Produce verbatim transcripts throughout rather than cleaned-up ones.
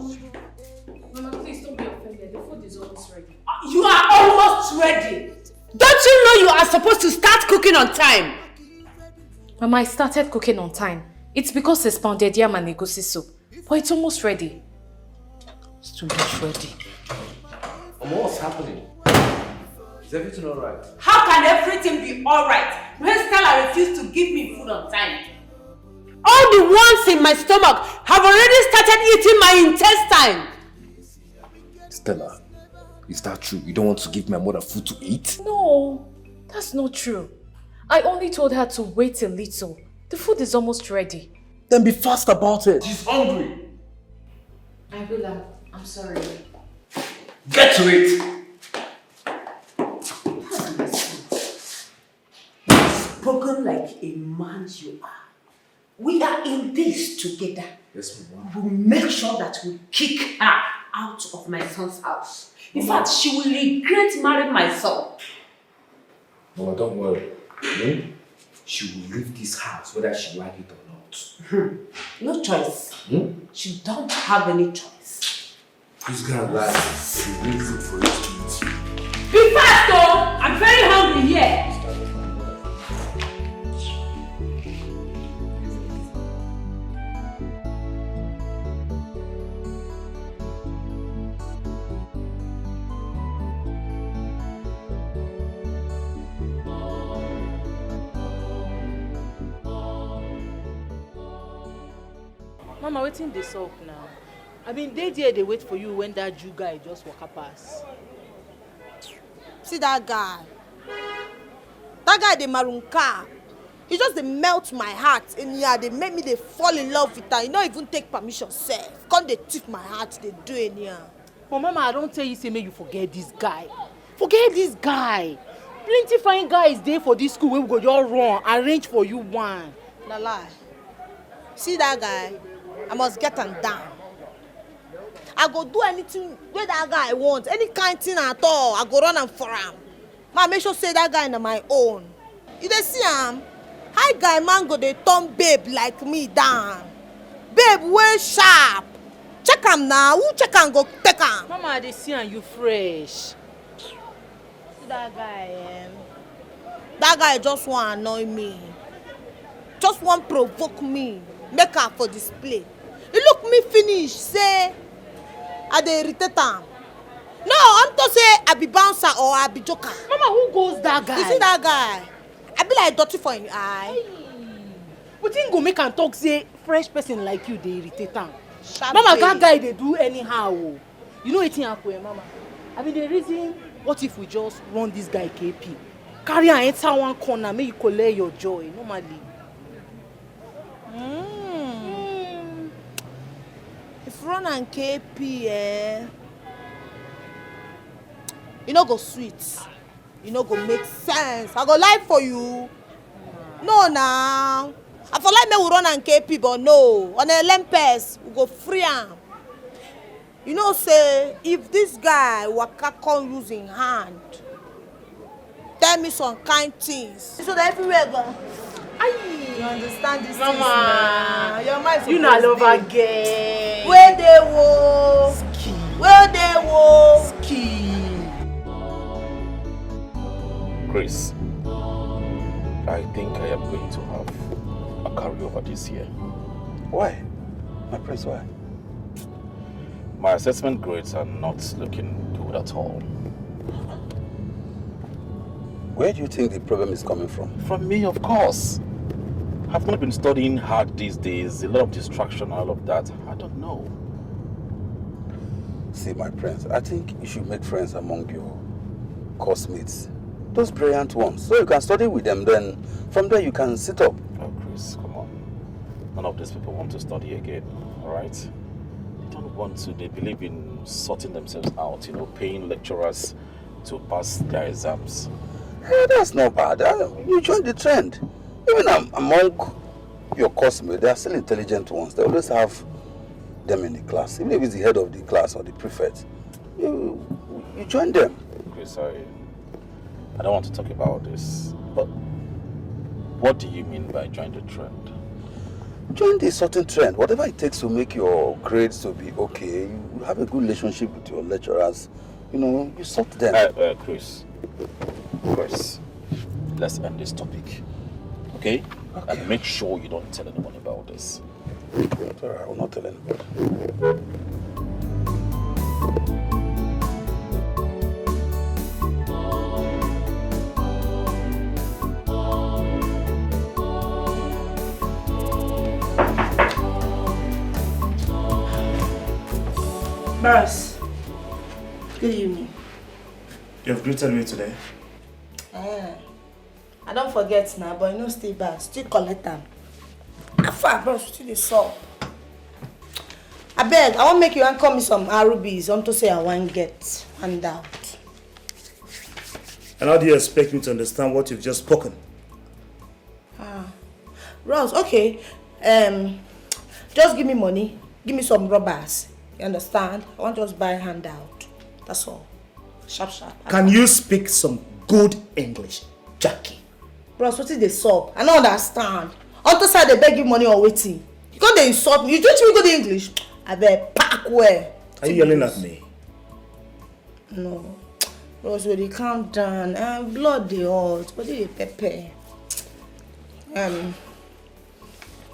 Mama, please don't be offended. The food is almost ready. You are almost ready. Don't you know you are supposed to start cooking on time? Mama, I started cooking on time. It's because it's pounded yam and egusi soup. But it's almost ready. It's too much ready. Mama, what's happening? Is everything alright? How can everything be alright when Stella refused to give me food on time? All the worms in my stomach have already started eating my intestine. Stella, is that true? You don't want to give my mother food to eat? No, that's not true. I only told her to wait a little. The food is almost ready. Then be fast about it. She's hungry. I will. I'm sorry. Get to it. Spoken like a man you are. We are in this together. Yes, mama. We'll make sure that we kick her out of my son's house. In fact, she will regret marrying my son. Mama, don't worry. Hmm? She will leave this house whether she like it or not. No choice. Hmm? She don't have any choice. This guy like she really good for his kids. Be fast, oh! I'm very hungry here. Mama, wetin dey sup now? I bin dey there dey wait for you when that Jew guy just waka pass. See that guy. That guy dey marunka. He just dey melt my heart anyhow, dey make me dey fall in love with am. He no even take permission sef. Come dey thief my heart, dey do anyhow. But mama, I don tell you say make you forget this guy. Forget this guy. Plenty fine guys dey for this school wey we go just run arrange for you one. Na lie. See that guy, I must get am down. I go do anything wey that guy want, any kind thing at all, I go run am for am. Ma make sure say that guy na my own. You dey see am? How guy man go dey turn babe like me down? Babe wey sharp. Check am na, who check am go take am. Mama, I dey see am, you fresh. See that guy, um, that guy just wan annoy me, just wan provoke me, make am for display. He look me finish, say I dey irritate am. No, unto say I be bouncer or I be joker. Mama, who goes that guy? You see that guy? I be like dirty for him eye. Wetin go make am talk say fresh person like you dey irritate am? Sharp Mama, babe. That guy dey do anyhow o. You know wetin happen, eh, Mama? I bin dey reason, what if we just run this guy K P? Carry am enter one corner, make you collect your joy normally. Mm. If run and K P, eh, e no go sweet. E no go make sense. I go lie for you. No, now. I for like make we run and K P, but no. On a lempes, we go free am. You know say if this guy waka come use him hand, tell me some kind things. So that everywhere go. You understand this things Mama, now. Your mind you na suppose lover dey. Girl. Where dey wo? Ski. Where dey wo? Ski. Grace, I think I am going to have a carryover this year. Why? My prince, why? My assessment grades are not looking good at all. Where do you think the problem is coming from? From me, of course. I've not been studying hard these days, a lot of distraction, all of that. I don't know. See, my prince, I think you should make friends among your course mates. Those brilliant ones. So you can study with them, then from there you can sit up. Oh, Chris, come on. None of these people want to study again, all right? They don't want to. They believe in sorting themselves out, you know, paying lecturers to pass their exams. Hey, that's not bad. Uh, you joined the trend. Even am- among your course mates, there are still intelligent ones. They always have them in the class. Even if it's the head of the class or the prefect, you, you join them. Chris, I, I don't want to talk about this, but what do you mean by join the trend? Join the sorting trend. Whatever it takes to make your grades to be okay, you have a good relationship with your lecturers. You know, you sort them. Uh, uh, Chris, Chris, let's end this topic, okay? Okay. And make sure you don't tell anyone about this. It's all right, I will not tell anybody. Bros, good evening. You've greeted me today. Eh, I don't forget now, but you know still bad. Still collect them. How far, bros? Still the sub. I beg, I want make you and call me some rubies. I want to say I want get and out. And how do you expect me to understand what you've just spoken? Ah, Ross, okay. Um, just give me money. Give me some rubbers. You understand? I want just buy handout. That's all. Sharp, sharp. Can you speak some good English, Jackie? Bros, what is the sub? I don't understand. Unto say they beg you money or waiting. You can't insult me. You teach me good English. I beg, pack well. Are you yelling at me? No. Rose, we dey calm down. Uh, blood dey hot, body dey pepper. Um,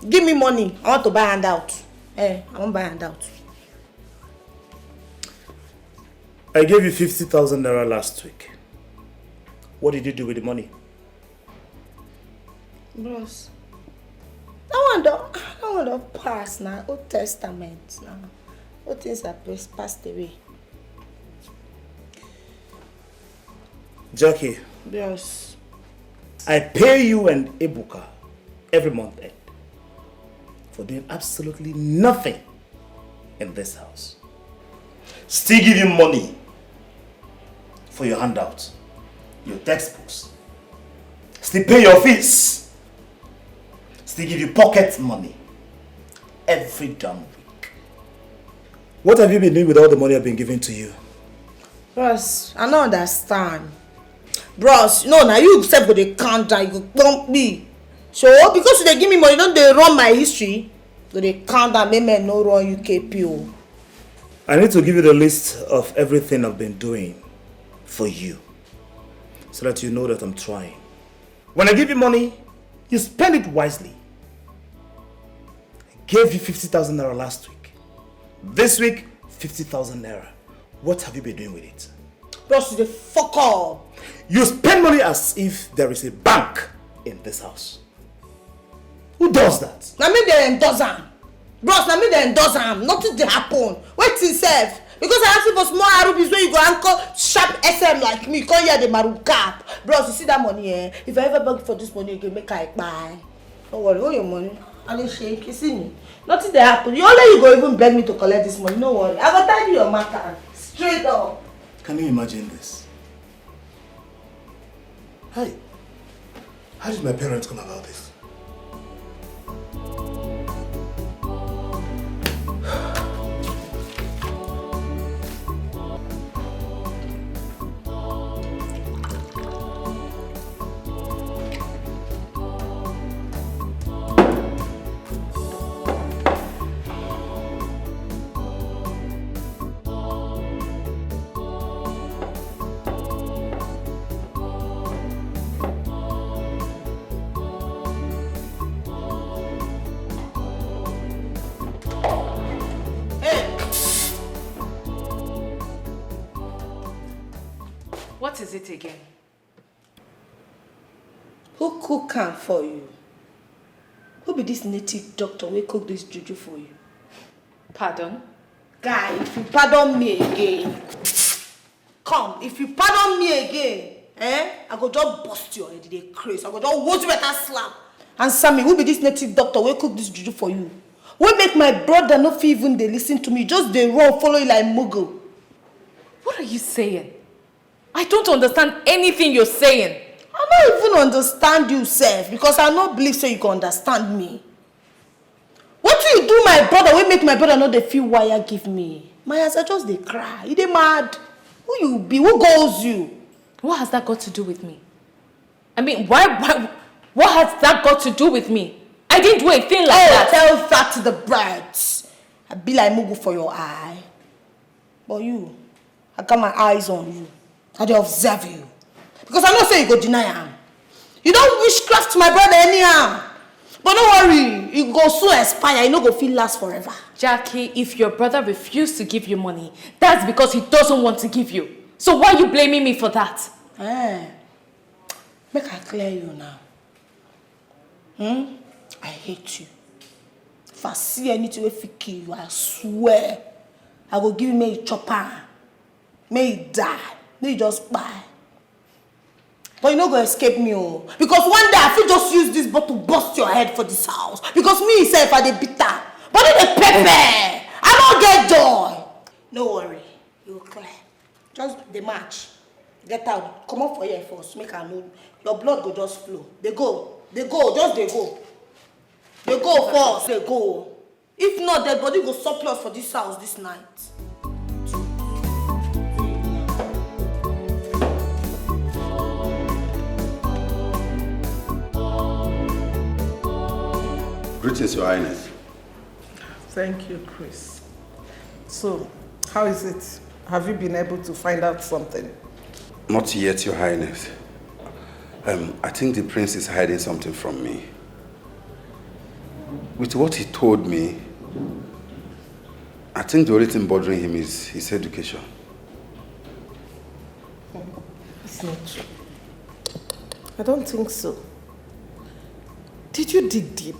give me money. I want to buy handout. Eh, I want buy handout. I gave you fifty thousand naira last week. What did you do with the money? Bros, that one don that one don pass na, Old Testament na. All things are pass- passed away. Jackie, Bros, I pay you and Ebuka every month end for doing absolutely nothing in this house. Still give you money for your handout, your textbooks, still pay your fees, still give you pocket money every damn week. What have you been doing with all the money I've been giving to you? Bros, I don't understand. Bros, no, now you sef go dey calm down, you go pump me. So because you dey give me money, don't dey run my history. Go dey calm down, make men no run U K P O. I need to give you the list of everything I've been doing for you, so that you know that I'm trying. When I give you money, you spend it wisely. I gave you fifty thousand naira last week. This week, fifty thousand naira. What have you been doing with it? Bros, you dey fuck up. You spend money as if there is a bank in this house. Who does that? Na me dey endorse am. Bros, na me dey endorse am. Nothing dey happen. Wetin sef? Because I ask you for small rubies wey you go anchor sharp S M like me, come here dey maru cap. Bros, you see that money, eh? If I ever beg for this money again, make I buy. No worry, hold your money. I dey shake, you see me? Nothing dey happen. You only you go even beg me to collect this money. No worry. I go tidy your matter. Straight up. Can you imagine this? Hi. How did my parents come about this? What is it again? Who cook am for you? Who be this native doctor wey cook this juju for you? Pardon? Guy, if you pardon me again, come, if you pardon me again, eh, I go just bust your head, you dey craze. I go just hold you better slap. Answer me, who be this native doctor wey cook this juju for you? Wey make my brother no fit even dey listen to me, just dey run follow you like mugu. What are you saying? I don't understand anything you're saying. I no even understand you sef, because I no believe say you go understand me. Wetin you do my brother wey make my brother no dey feel wire give me? My as I just dey cry. You dey mad? Who you be? Who goes you? What has that got to do with me? I mean, why, why, what has that got to do with me? I didn't do a thing like Hey, that. Tell that to the birds. I be like mugu for your eye. But you, I got my eyes on you. I dey observe you. Because I know say you go deny am. You don witchcraft my brother anyhow. But no worry, e go soon expire, e no go fit last forever. Jackie, if your brother refused to give you money, that's because he doesn't want to give you. So why are you blaming me for that? Eh, make I clear you now. Hmm? I hate you. If I see anything wey fit kill you, I swear, I go give you make you chop am, make you die, make you just kpai. But you no go escape me o, because one day I fit just use this bottle burst your head for this house. Because me sef I dey bitter, but no dey pepper. I no get joy. No worry, you go clear. Just dey march. Get out, comot for here first, make I know. Your blood go just flow. Dey go, dey go, just dey go. Dey go first, dey go. If not, dead body go surplus for this house this night. Greetings, Your Highness. Thank you, Chris. So, how is it? Have you been able to find out something? Not yet, Your Highness. Um, I think the prince is hiding something from me. With what he told me, I think the only thing bothering him is his education. It's not true. I don't think so. Did you dig deep?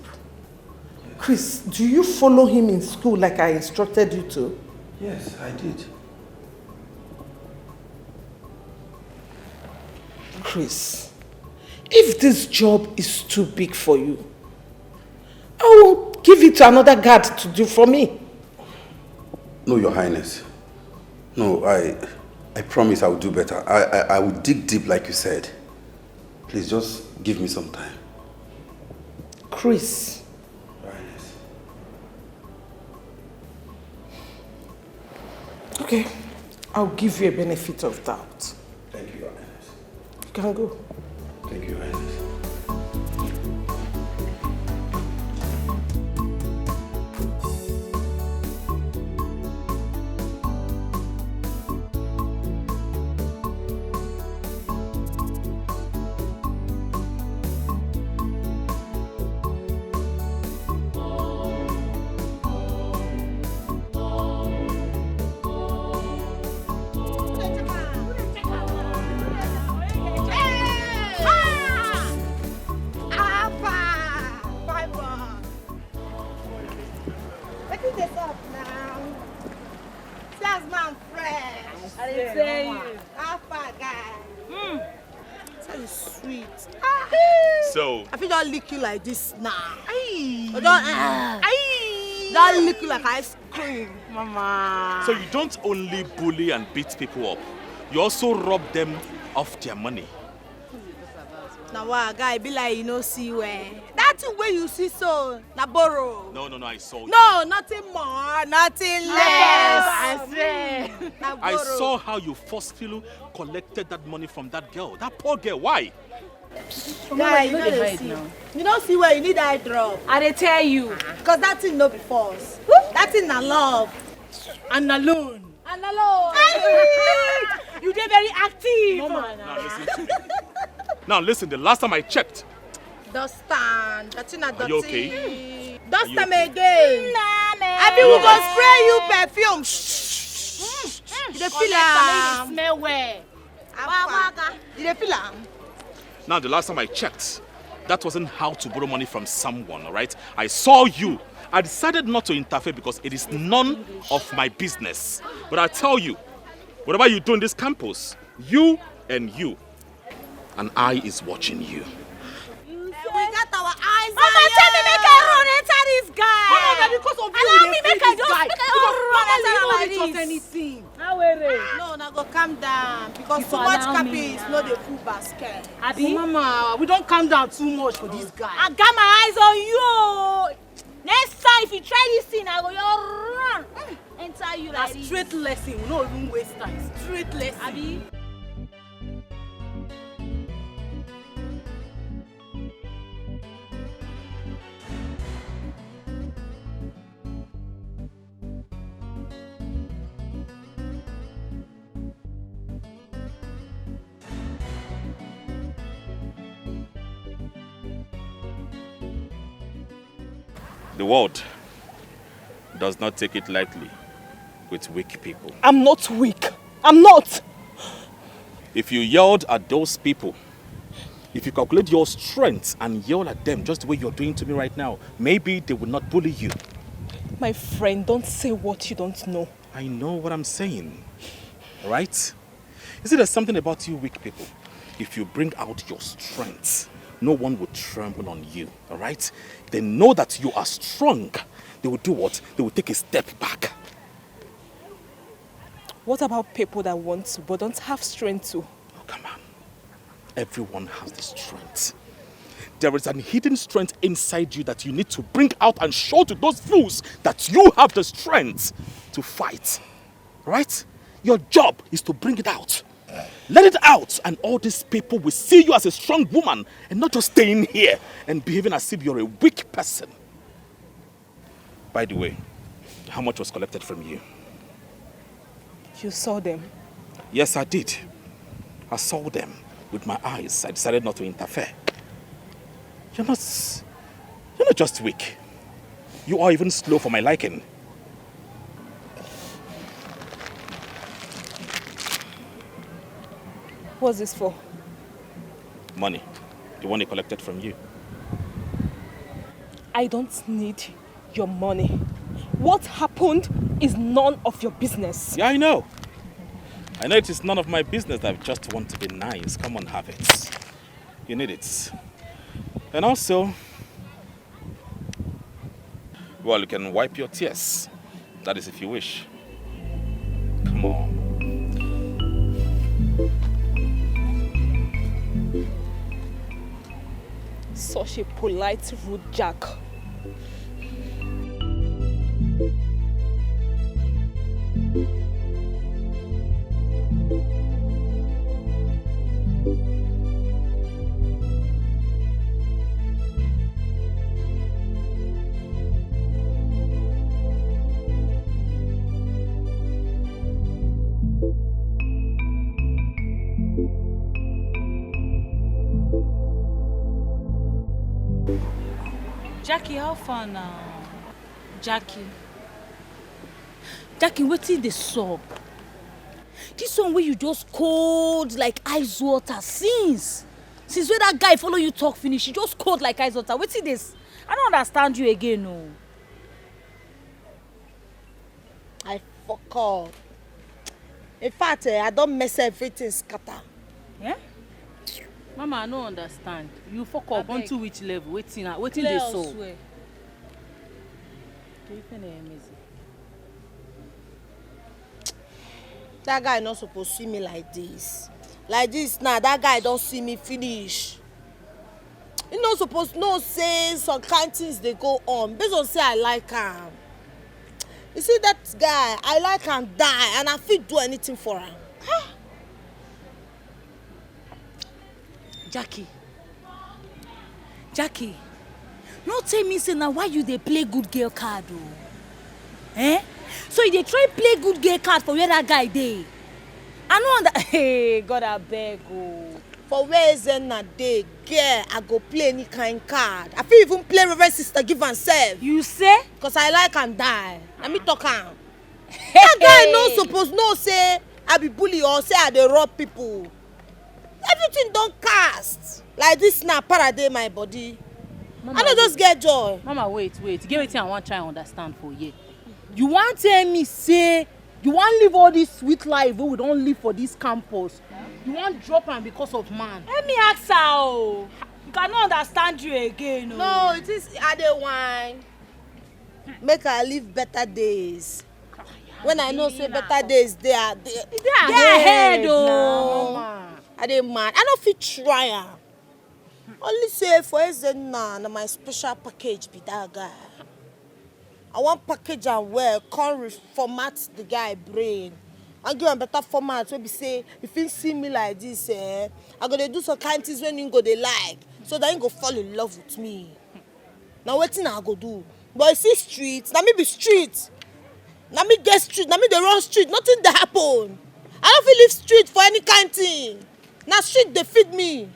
Chris, do you follow him in school like I instructed you to? Yes, I did. Chris, if this job is too big for you, I will give it to another guard to do for me. No, Your Highness. No, I, I promise I will do better. I, I, I will dig deep like you said. Please just give me some time. Chris. Your Highness. Okay, I'll give you a benefit of doubt. Thank you, Your Highness. You can go. Thank you, Your Highness. Wetin dey sup now? See as man fresh. I dey tell you. How far, guy? Mm. So sweet. So I fit just lick you like this now. Aye. I don, ah. Aye. Don lick you like ice cream. Mama. So you don't only bully and beat people up, you also rob them of their money. Na wa, guy, be like you no see well. That thing wey you see so, na borrow. No, no, no, I saw you. No, nothing more, nothing less. I swear. Na I borrow. Saw how you forcefully collected that money from that girl, that poor girl. Why? Guy, you no dey see. You no see where you need eye drop. I dey tell you. Because that thing no be force. That thing na love. And na loan. And na loan. You dey very active. Now listen to me. Now listen, the last time I checked, Dust am. Dirty na dirty. Are you okay? Dust am again. Abi we go spray you perfume. You dey feel am. Smell well. You dey feel am. Now, the last time I checked, that wasn't how to borrow money from someone, all right? I saw you. I decided not to interfere because it is none of my business. But I tell you, whatever you do in this campus, you and you, an eye is watching you. We got our eyes on you. Mama, tell me make I run enter this guy. Mama, na because of you. Allow me make I just make I run enter this guy. Anything. No, na go calm down because too much cabbage no dey full basket. Abi? Mama, we don calm down too much for this guy. I got my eyes on you. Next time if you try this thing, I go just run enter you like this. Na straight lesson. We no even waste time. Straight lesson. Abi? The world does not take it lightly with weak people. I'm not weak. I'm not. If you yelled at those people, if you calculate your strength and yell at them just the way you're doing to me right now, maybe they would not bully you. My friend, don't say what you don't know. I know what I'm saying, right? You see, there's something about you weak people. If you bring out your strength, no one will tremble on you, all right? They know that you are strong. They will do what? They will take a step back. What about people that want to but don't have strength to? Oh, come on. Everyone has the strength. There is an hidden strength inside you that you need to bring out and show to those fools that you have the strength to fight. Right? Your job is to bring it out. Let it out, and all these people will see you as a strong woman and not just staying here and behaving as if you're a weak person. By the way, how much was collected from you? You saw them? Yes, I did. I saw them with my eyes. I decided not to interfere. You're not. You're not just weak. You are even slow for my liking. What's this for? Money. The one they collected from you. I don't need your money. What happened is none of your business. Yeah, I know. I know it is none of my business. I just want to be nice. Come on, have it. You need it. And also, well, you can wipe your tears. That is if you wish. Come on. Such a polite, rude Jack. Jackie, how far now? Jackie. Jackie, wetin dey sup? This one wey you just cold like ice water since. Since wey that guy follow you talk finish, you just cold like ice water. Wetin dey s-, I no understand you again o. I fuck up. In fact, eh, I don mess everything scatter. Eh? Mama, I no understand. You fuck up unto which level? Wetin, wetin dey sup? That guy no suppose see me like this. Like this now, that guy don see me finish. He no suppose know say some kind things dey go on based on say I like am. You see that guy, I like am die and I fit do anything for am. Jackie. Jackie. No tell me say na why you dey play good girl card o. Eh? So you dey try play good girl card for where that guy dey? I no under-, hey, God abeg o. For where Ezenna dey, girl, I go play any kind card. I fit even play Reverend Sister Give am sef. You say? Cause I like am die. Na me talk am. That guy no suppose know say I be bully or say I dey rob people. Everything don cast. Like this na para dey my body. I no just get joy. Mama, wait, wait. Get wetin I wan try understand for here. You wan tell me say you wan live all this sweet life wey we don live for this campus? You wan drop am because of man? Let me ask her o. You cannot understand you again o. No, it is I dey whine. Make I live better days. When I know say better days dey, I dey, Dey ahead o. I dey mad. I no fit try am. Only say for Ezenna, na my special package be that guy. I wan package am well, come reformat the guy brain. I give am better format wey be say if he see me like this, eh, I go dey do some kind things wey he go dey like, so that he go fall in love with me. Na wetin I go do? But you see street, na me be street. Na me get street, na me dey run street, nothing dey happen. I no fit leave street for any kind thing. Na street dey feed me.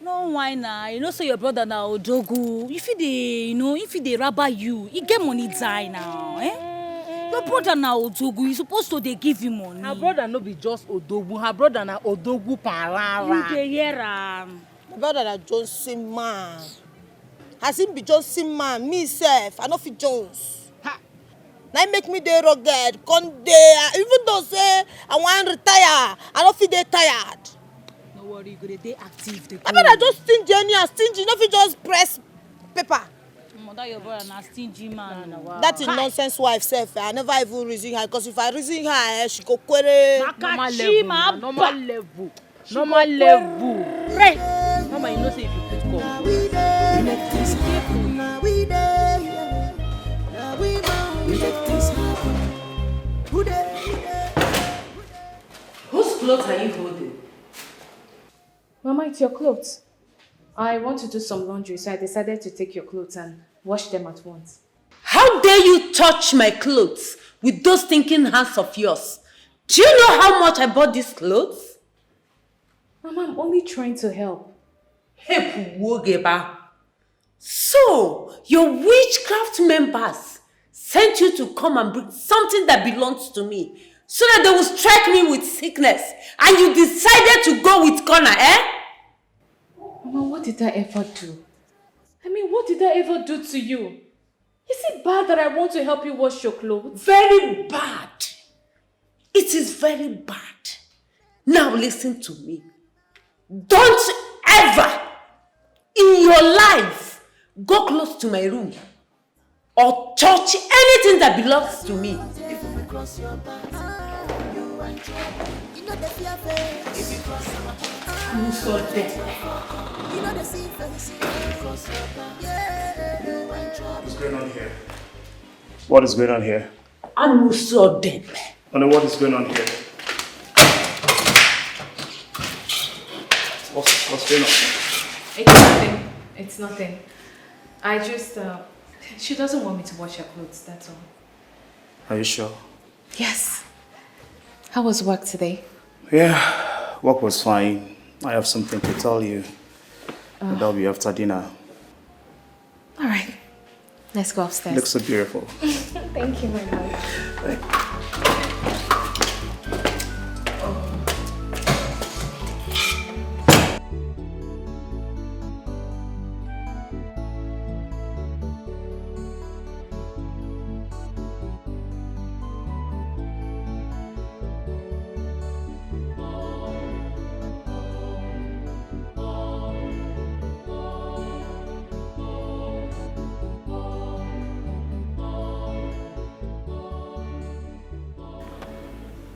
No, why na? You know say your brother na Odogu. If he dey, you know, if he dey rabba you, he get money die now, eh? Your brother na Odogu, you supposed to dey give him money. Her brother no be just Odogwu, her brother na Odogwu Parara. You dey hear am? My brother na Johnson man. As him be Johnson man, me sef, I no fit Jones. Ha! Na im make me dey rugged, come dey, even though say I wan retire, I no fit dey tired. No worry, you go dey dey active, dey go. My brother just stingy, anyhow stingy, no fit just press paper. Omo, that your brother na stingy man. Na, na, wow. That is nonsense wife sef, I never even reason her, 'cause if I reason her, eh, she go query. Normal level, Makachima, na normal level. Normal level. Mama, you know say if you put God first. Whose clothes are you holding? Mama, it's your clothes. I want to do some laundry, so I decided to take your clothes and wash them at once. How dare you touch my clothes with those stinking hands of yours? Do you know how much I bought these clothes? Mama, I'm only trying to help. Help wogeba. So, your witchcraft members sent you to come and bring something that belongs to me so that they will strike me with sickness, and you decided to go with corner, eh? Mama, what did I ever do? I mean, what did I ever do to you? Is it bad that I want to help you wash your clothes? Very bad. It is very bad. Now listen to me. Don't ever in your life go close to my room or touch anything that belongs to me. What's going on here? What is going on here? Amusodeme. Honey, what is going on here? What's, what's going on? It's nothing. It's nothing. I just, uh, she doesn't want me to wash her clothes, that's all. Are you sure? Yes. How was work today? Yeah, work was fine. I have something to tell you. But that'll be after dinner. All right. Let's go upstairs. Looks so beautiful. Thank you, my love.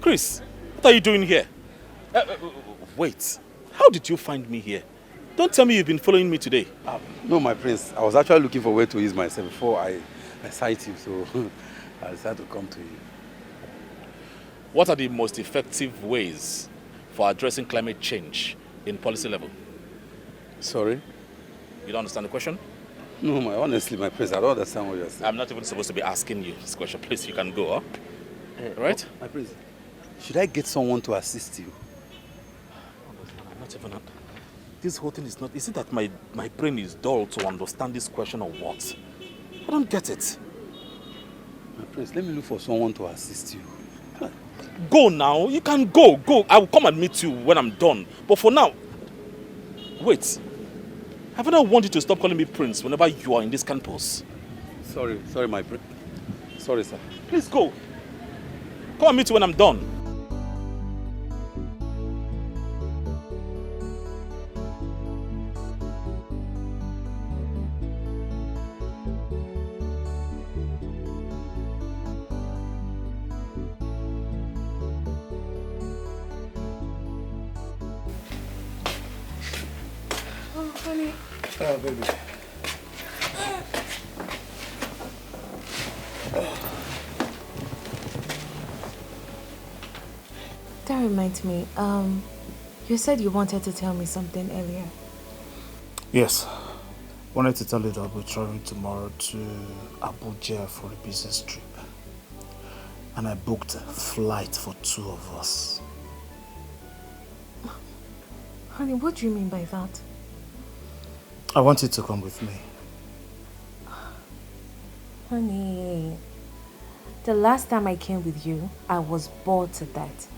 Chris, what are you doing here? Uh, uh, uh, wait, how did you find me here? Don't tell me you've been following me today. Uh, no, my prince. I was actually looking for where to ease myself before I, I sight you, so I decided to come to you. What are the most effective ways for addressing climate change in policy level? Sorry? You don't understand the question? No, my, honestly, my prince, I don't understand what you're saying. I'm not even supposed to be asking you this question. Please, you can go, huh? Eh, right? My prince, should I get someone to assist you? I'm not even. This whole thing is not. Is it that my, my brain is dull to understand this question or what? I don't get it. My prince, let me look for someone to assist you. Go now. You can go. Go. I will come and meet you when I'm done. But for now, wait. Have I not warned you to stop calling me prince whenever you are in this campus? Sorry, sorry, my prince. Sorry, sir. Please go. Come and meet you when I'm done. Oh, honey. Oh, baby. That reminds me, um, you said you wanted to tell me something earlier. Yes. Wanted to tell you that I'll be traveling tomorrow to Abuja for a business trip. And I booked a flight for two of us. Honey, what do you mean by that? I want you to come with me. Honey, the last time I came with you, I was bored to death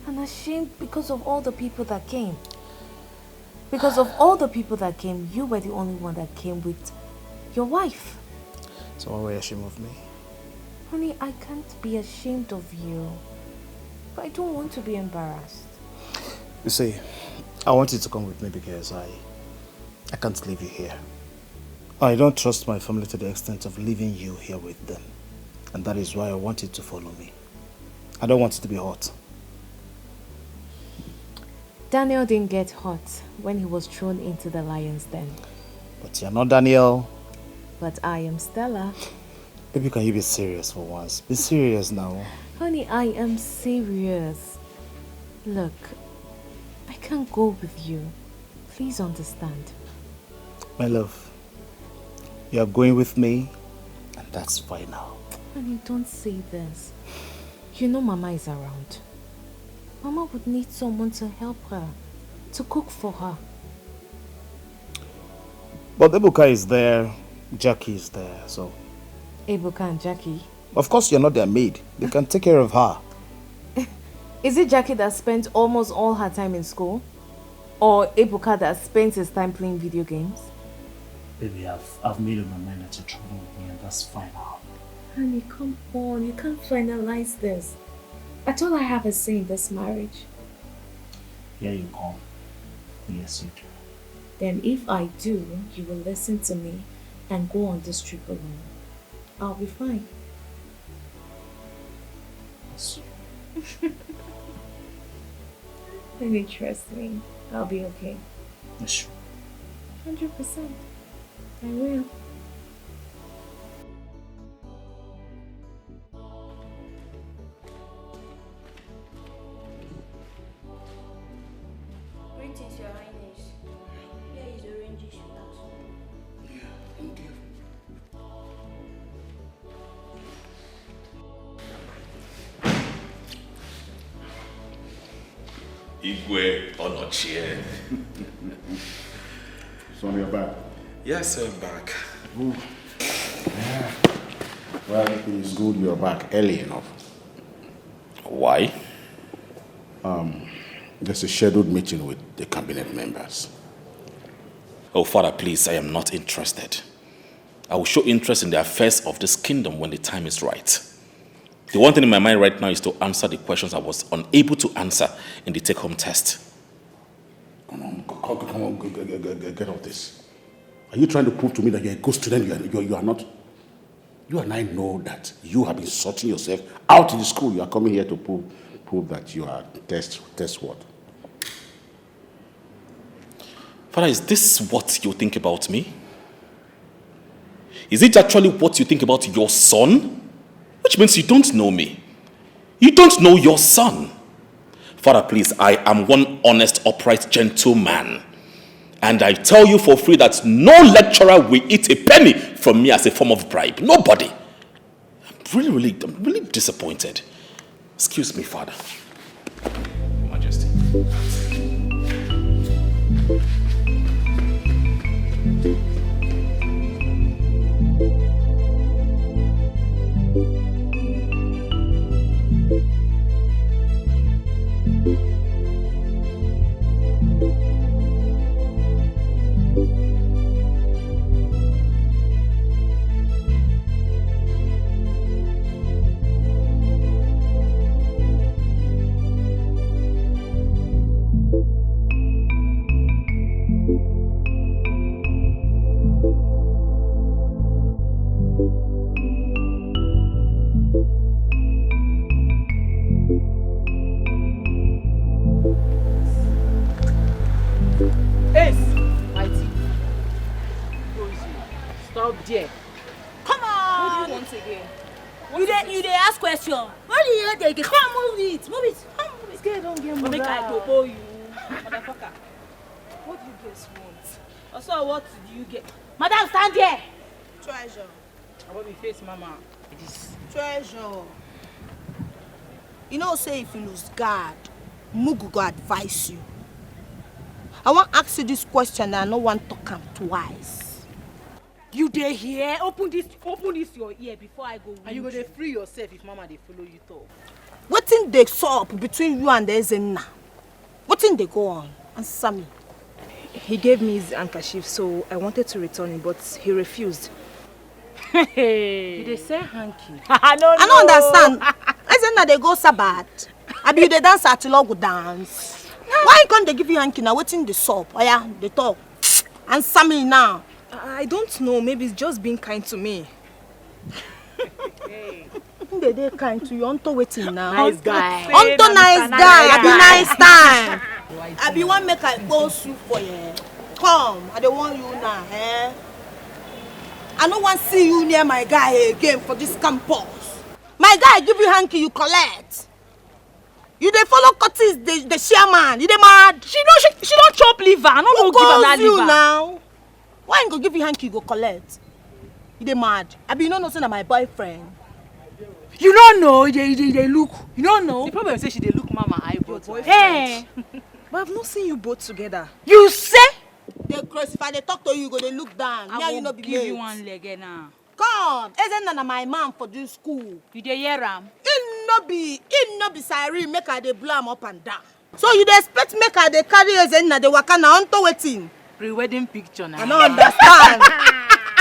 and ashamed because of all the people that came. Because of all the people that came, you were the only one that came with your wife. So why were you ashamed of me? Honey, I can't be ashamed of you. But I don't want to be embarrassed. You see, I want you to come with me because I, I can't leave you here. I don't trust my family to the extent of leaving you here with them. And that is why I want you to follow me. I don't want it to be hot. Daniel didn't get hot when he was thrown into the lion's den. But you're not Daniel. But I am Stella. Baby, can you be serious for once? Be serious now. Honey, I am serious. Look, I can't go with you. Please understand. My love, you are going with me, and that's final. Honey, don't say this. You know Mama is around. Mama would need someone to help her, to cook for her. But Ebuka is there, Jackie is there, so. Ebuka and Jackie? Of course, you're not their maid. They can take care of her. Is it Jackie that spent almost all her time in school? Or Ebuka that spends his time playing video games? Baby, I've, I've made up my mind that you're traveling with me, and that's final. Honey, come on. You can't finalize this. At all I have a say in this marriage. Here you come. Yes, you do. Then if I do, you will listen to me and go on this trip alone. I'll be fine. Yes. Honey, trust me. I'll be okay. Yes, sure. Hundred percent. I will. Greetings, Your Highness. Here is orange juice. Thank you. Igwe Onochie. Son, you're back. Yes, I'm back. Good. Yeah. Well, it is good you're back early enough. Why? Um, there's a scheduled meeting with the cabinet members. Oh, Father, please, I am not interested. I will show interest in the affairs of this kingdom when the time is right. The one thing in my mind right now is to answer the questions I was unable to answer in the take-home test. Come on, come on, come on, get off this. Are you trying to prove to me that you're a good student? You are, you are, you are not. You and I know that you have been sorting yourself out in the school. You are coming here to prove, prove that you are test, test what? Father, is this what you think about me? Is it actually what you think about your son? Which means you don't know me. You don't know your son. Father, please, I am one honest, upright gentleman. And I tell you for free that no lecturer will eat a penny from me as a form of bribe. Nobody. I'm really, really, I'm really disappointed. Excuse me, Father. Your Majesty. Ace, my team. Stop there. Come on. What do you want again? You dey you dey ask question. What do you dey come move it? Move it. Come move it. This girl don get mother. Make I dobo you, motherfucker. What do you guys want? Also, what do you get? Madam, stand there. Treasure. I will be face mama. This. Treasure. You know say if you lose guard, Mugu go advise you. I wan ask you this question and I no wan talk am twice. You dey here? Open this, open this your ear before I go. And you go dey free yourself if mama dey follow you talk. Wetin dey sup between you and Ezenna? Wetin dey go on? Answer me. He gave me his handkerchief, so I wanted to return it, but he refused. You dey sell hanky? I no I no understand. Ezenna dey go Sabbath. Abi you dey dance Atilogwu dance? Why he come dey give you hanky na? Wetin dey sup? Oya, dey talk. Answer me now. I don't know. Maybe he's just being kind to me. He dey dey kind to you unto wetin now? Nice guy. Unto nice guy, abi nice time. Abi wan make I expose you for here? Come, I dey warn you now, eh? I no wan see you near my guy again for this campus. My guy give you hanky, you collect. You dey follow Curtis, the, the chairman. You dey mad? She no, she, she don chop liver. I no go give am that you liver. Now. Why he go give you hanky, you go collect? You dey mad? Abi you no know say na my boyfriend? You no know. You dey, you dey, you dey look. You no know. The problem is say she dey look mama eyeball. Hey, But I've not seen you both together. You say? Dey craze. If I dey talk to you, you go dey look down. Me and I you will no be give you mates. One leg eh, now. Come, Ezenna na my man for this school. You dey hear am? Him no be, him no be siren. Make I dey blow am up and down. So you dey expect make I dey carry Ezenna dey waka na unto wetin? Pre-wedding picture na. I no understand.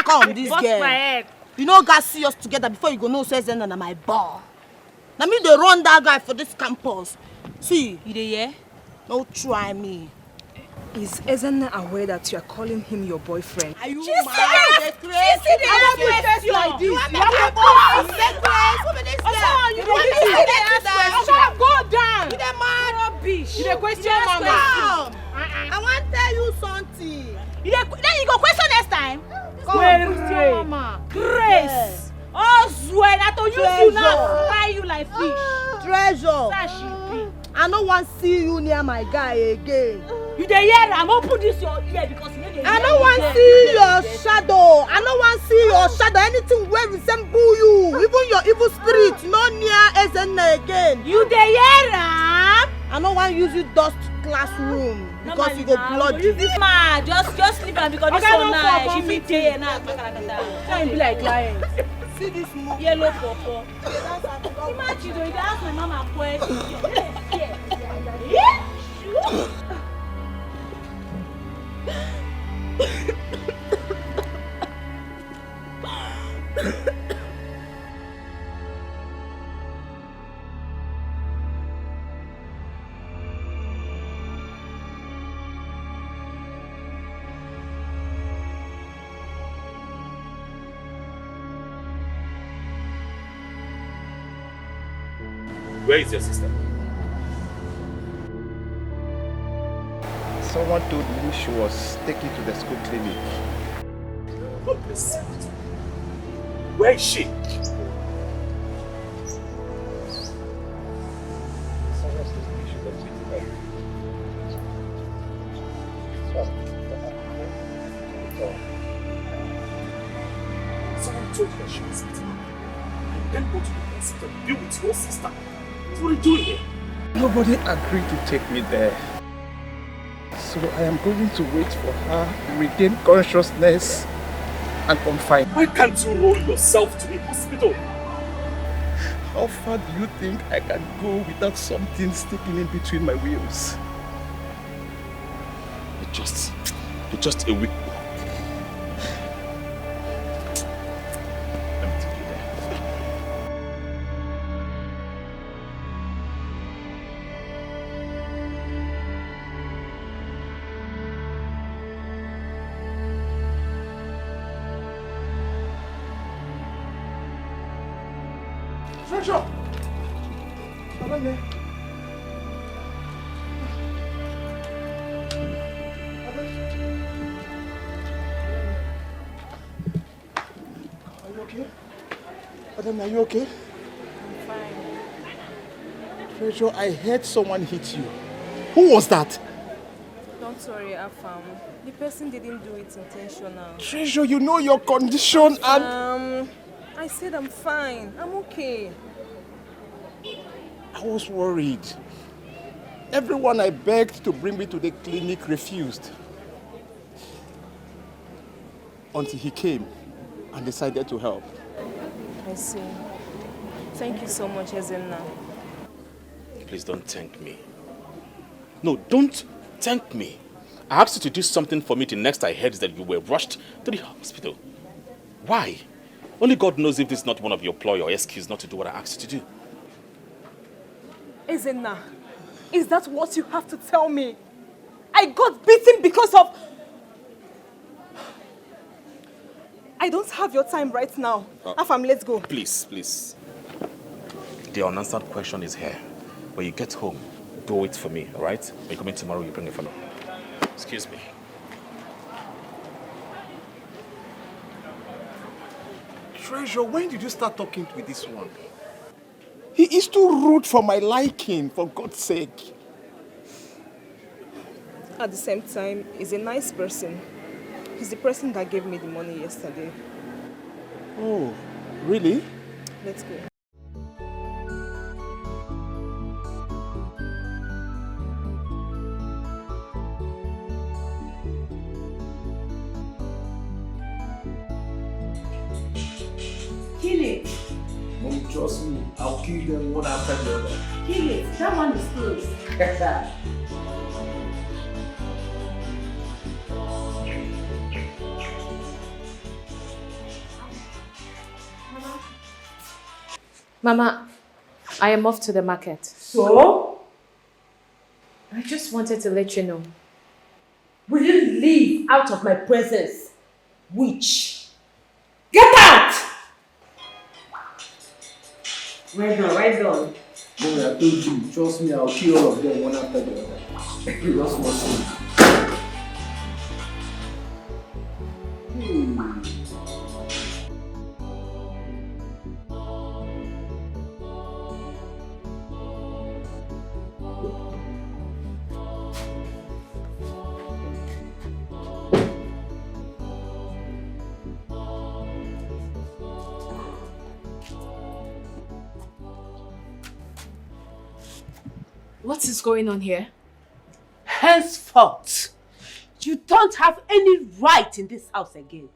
Come, this Bust girl. My head. You no gats see us together before you go know say Ezenna na my boy. Na me dey run that guy for this campus. See, You dey hear? No try me. Is Ezenna aware that you are calling him your boyfriend? Are you She's mad? serious. Dey craze? She dey ask You question. like this. You You want want to to go? Dey craze? Wetin be this Omo, you thing? dey Wetin be see this the thing? Omo, go down. You dey mad? Rubbish. You dey question Yes, mama. come. I wan tell you something. You dey, then you go question next time. Come. Question mama. Grace. Oh, swear na to use you now. Treasure. Fry you like fish. Treasure. That she be. I no wan see you near my guy again. You dey hear am? Open this your ear because you no dey I hear no me wan well. See your shadow. I no wan see your shadow. Anything wey resemble you, even your evil spirit, no near Ezenna again. You dey hear am? I no wan use you dust classroom because you go Normally now, bloody. You fit ma just just leave am because this Oga, one no now fall she for fit dey here now kpakarakata. Tell me like lion. See this move. Yellow pawpaw. You dey dance at the club. Imagine o, you dey ask my mama question. You no dey fear. Yeah? Sure. Where is your sister? Someone told me she was taken to the school clinic. God bless you. Where is she? Someone told her she was with me. I can't go to the hospital to be with your sister. What are you doing here? Nobody agreed to take me there. So I am going to wait for her to regain consciousness and confine. Why can't you roll yourself to a hospital? How far do you think I can go without something sticking in between my wheels? You're just, you're just a weak boy. Let me take you there. Treasure! Abeg. Abeg. Are you okay? Adam, are you okay? I'm fine. Treasure, I heard someone hit you. Who was that? Don't worry, Afam. The person didn't do it intentional. Treasure, you know your condition and Um, I said I'm fine. I'm okay. I was worried. Everyone I begged to bring me to the clinic refused until he came and decided to help. I see. Thank you so much, Ezenna. Please don't thank me. No, don't thank me. I asked you to do something for me the next I heard that you were rushed to the hospital. Why? Only God knows if this is not one of your ploy or excuse not to do what I asked you to do. Ezenna, is that what you have to tell me? I got beaten because of... I don't have your time right now. Uh, Afam, let's go. Please, please. The unanswered question is here. When you get home, do it for me, all right? When you come in tomorrow, you bring it for me. Excuse me. Treasure, when did you start talking with this one? He is too rude for my liking, for God's sake. At the same time, he's a nice person. He's the person that gave me the money yesterday. Oh, really? Let's go. Kill it. Mom, trust me. I'll kill them one after the other. Kill it. That one is close. Mama, I am off to the market. So? I just wanted to let you know. Will you leave out of my presence? Witch! Get out! Well done, well done. Mommy, I told you, trust me, I'll kill all of them one after the other. Just one thing. Hmm. What is going on here? Henceforth, you don't have any right in this house again.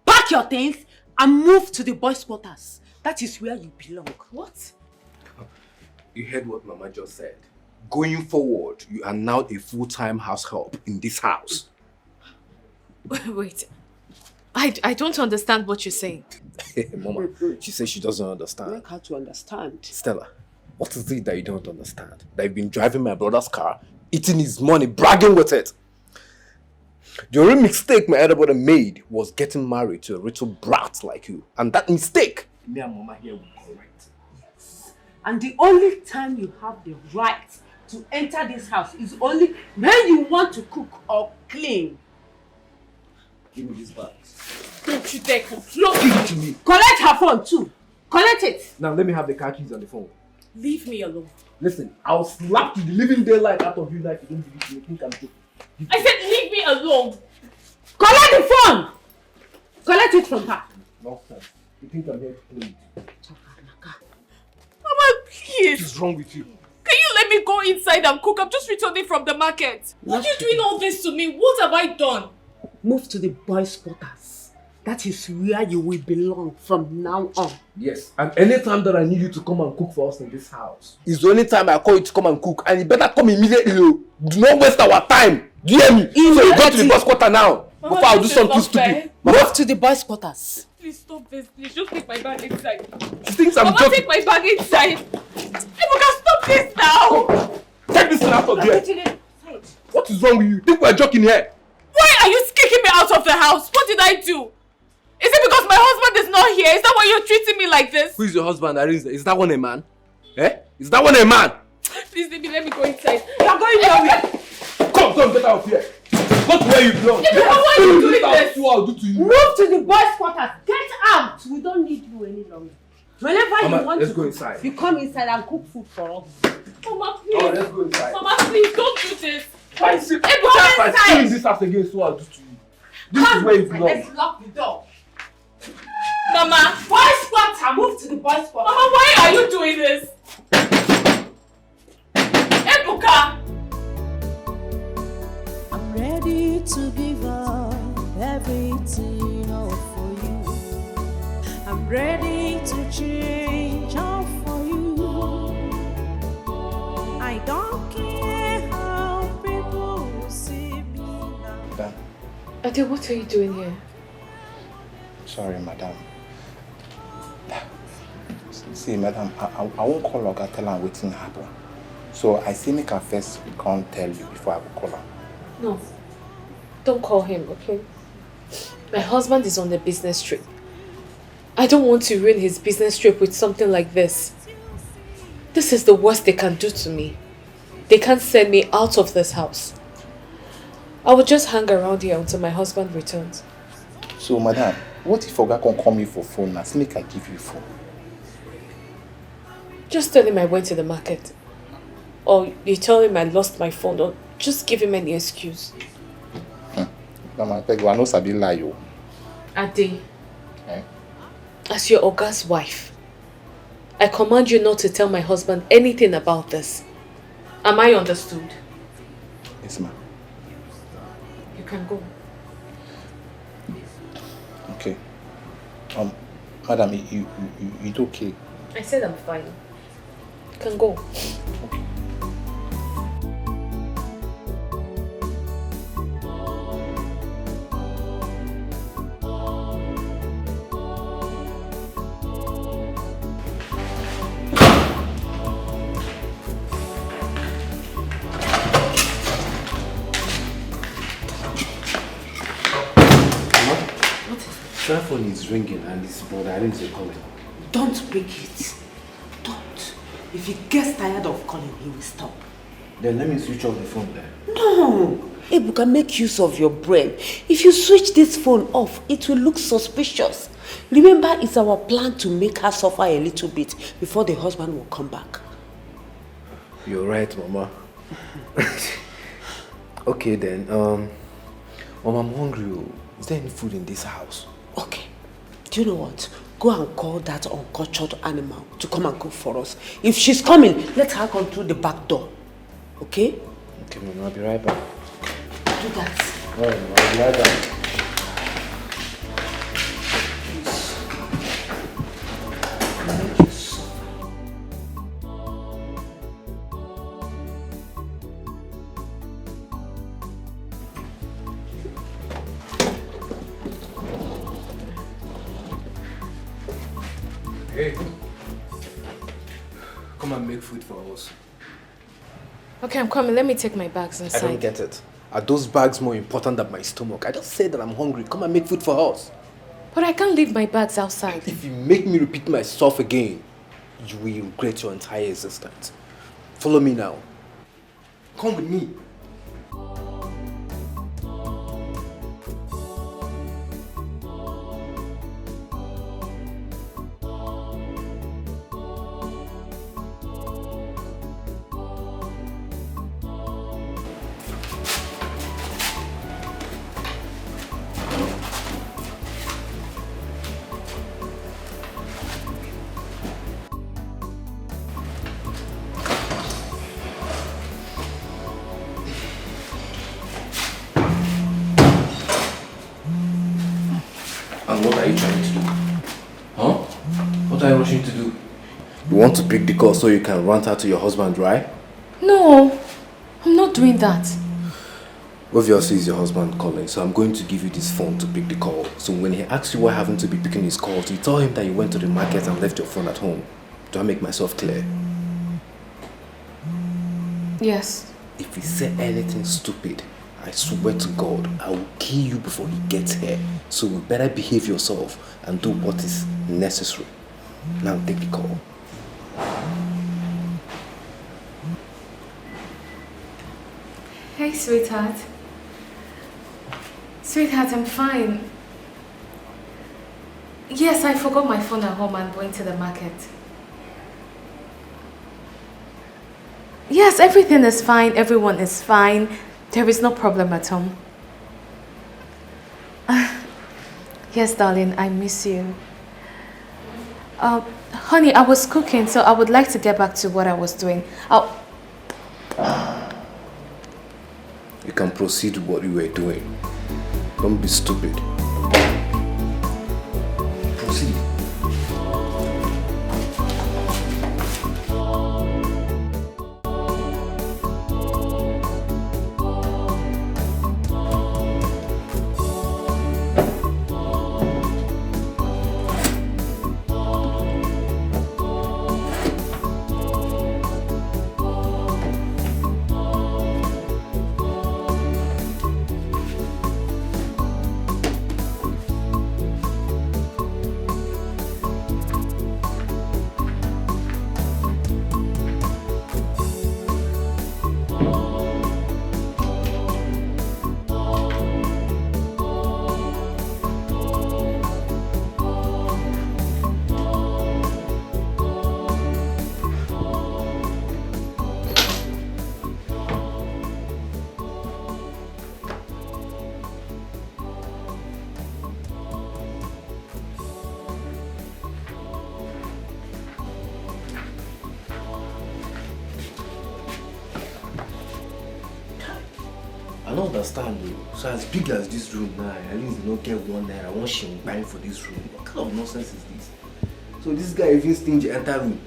Pack your things and move to the boys' quarters. That is where you belong. What? You heard what Mama just said. Going forward, you are now a full-time house help in this house. Wait, I, I don't understand what you're saying. Mama, she says she doesn't understand. Make her to understand. Stella, what is it that you don't understand? That you've been driving my brother's car, eating his money, bragging with it. The only mistake my elder brother made was getting married to a little brat like you. And that mistake, me and Mama here will correct. And the only time you have the right to enter this house is only when you want to cook or clean. Give me this bag. Don't you dare come close. Give it to me. Collect her phone too. Collect it. Now let me have the car keys and the phone. Leave me alone. Listen, I'll slap you the living daylight out of you now if you don't give it to me. Think I'm joking. I said leave me alone. Collect the phone. Collect it from her. Nonsense. You think I'm here to play with you? Mama, please. What is wrong with you? Can you let me go inside and cook? I'm just returning from the market. Why are you doing all this to me? What have I done? Move to the boys' quarters. That is where you will belong from now on. Yes, and anytime that I need you to come and cook for us in this house, it's the only time I call you to come and cook, and you better come immediately. Oh. Do not waste our time. Do you hear me? So you go to the boys' quarter now before I do something stupid. Move to the boys' quarters. Please stop this. Please just take my bag inside. She thinks I'm Mama, joking. Take my bag inside. Ebuka, stop this now. Take this thing out of here. What is wrong with you? Think we're joking here? Why are you kicking me out of the house? What did I do? Is it because my husband is not here? Is that why you're treating me like this? Who is your husband, Arinze? Is that one a man? Eh? Is that one a man? Please, baby, let me go inside. You're going nowhere. Come, come, get out of here. Go to where you belong. Baby, why are you doing this? What I'll do to you. Move to the boys' quarters. Get out. We don't need you any longer. Whenever Mama, you want let's to go inside. You come inside and cook food for us. Mama, please. Oh, let's go inside. Mama, please, don't do this. If I see, if I see in this house again, so I'll do to you. This is where you belong. Let's lock the door. Mama, boys' quarter, move to the boys' quarter. Mama, why are you doing this? Ebuka! to give up everything all for you. I'm ready to change all for you. I don't care how people will see me now. Ade, what are you doing here? Sorry, madam. See, madam, I, I, I won't call Oga tell am wetin happen. So I say make I first come tell you before I go call am. No. Don't call him, okay? My husband is on a business trip. I don't want to ruin his business trip with something like this. This is the worst they can do to me. They can't send me out of this house. I will just hang around here until my husband returns. So, madam, what if Oga come call me for phone now? Say make I give you phone. Just tell him I went to the market. Or you tell him I lost my phone. Or just give him any excuse. Mama, I beg you, I no sabi lie o. Ade, Eh? As your Oga's wife, I command you not to tell my husband anything about this. Am I understood? Yes, ma'am. You can go. Okay. Um, madam, you, you, you, you okay? I said I'm fine. You can go. Cell phone is ringing and it's brother Arinze calling. Don't pick it. Don't. If he gets tired of calling, he will stop. Then let me switch off the phone then. No! Ebuka, make use of your brain. If you switch this phone off, it will look suspicious. Remember, it's our plan to make her suffer a little bit before the husband will come back. You're right, Mama. Okay then, um, Mama, I'm hungry. Oh. Is there any food in this house? Okay. Do you know what? Go and call that uncultured animal to come and cook for us. If she's coming, let her come through the back door. Okay? Okay, Mama, I'll be right back. Do that. All right, Mama, I'll be right back. Hey, come and make food for us. Okay, I'm coming. Let me take my bags inside. I don't get it. Are those bags more important than my stomach? I just said that I'm hungry. Come and make food for us. But I can't leave my bags outside. If you make me repeat myself again, you will regret your entire existence. Follow me now. Come with me. And what are you trying to do? Huh? What are you rushing to do? You want to pick the call so you can rant out to your husband, right? No, I'm not doing that. Obviously, it's your husband calling, so I'm going to give you this phone to pick the call. So when he asks you what happened to be picking his calls, you tell him that you went to the market and left your phone at home. Do I make myself clear? Yes. If he said anything stupid, I swear to God, I will kill you before he gets here. So you better behave yourself and do what is necessary. Now take the call. Hey, sweetheart. Sweetheart, I'm fine. Yes, I forgot my phone at home and went to the market. Yes, everything is fine. Everyone is fine. There is no problem at home. Yes, darling, I miss you. Uh, honey, I was cooking, so I would like to get back to what I was doing. I'll... You can proceed with what you were doing. Don't be stupid. Proceed. I don't understand though. So as big as this room now, at least they no get one naira, one shilling buying for this room. What kind of nonsense is this? So this guy even stingy enter room.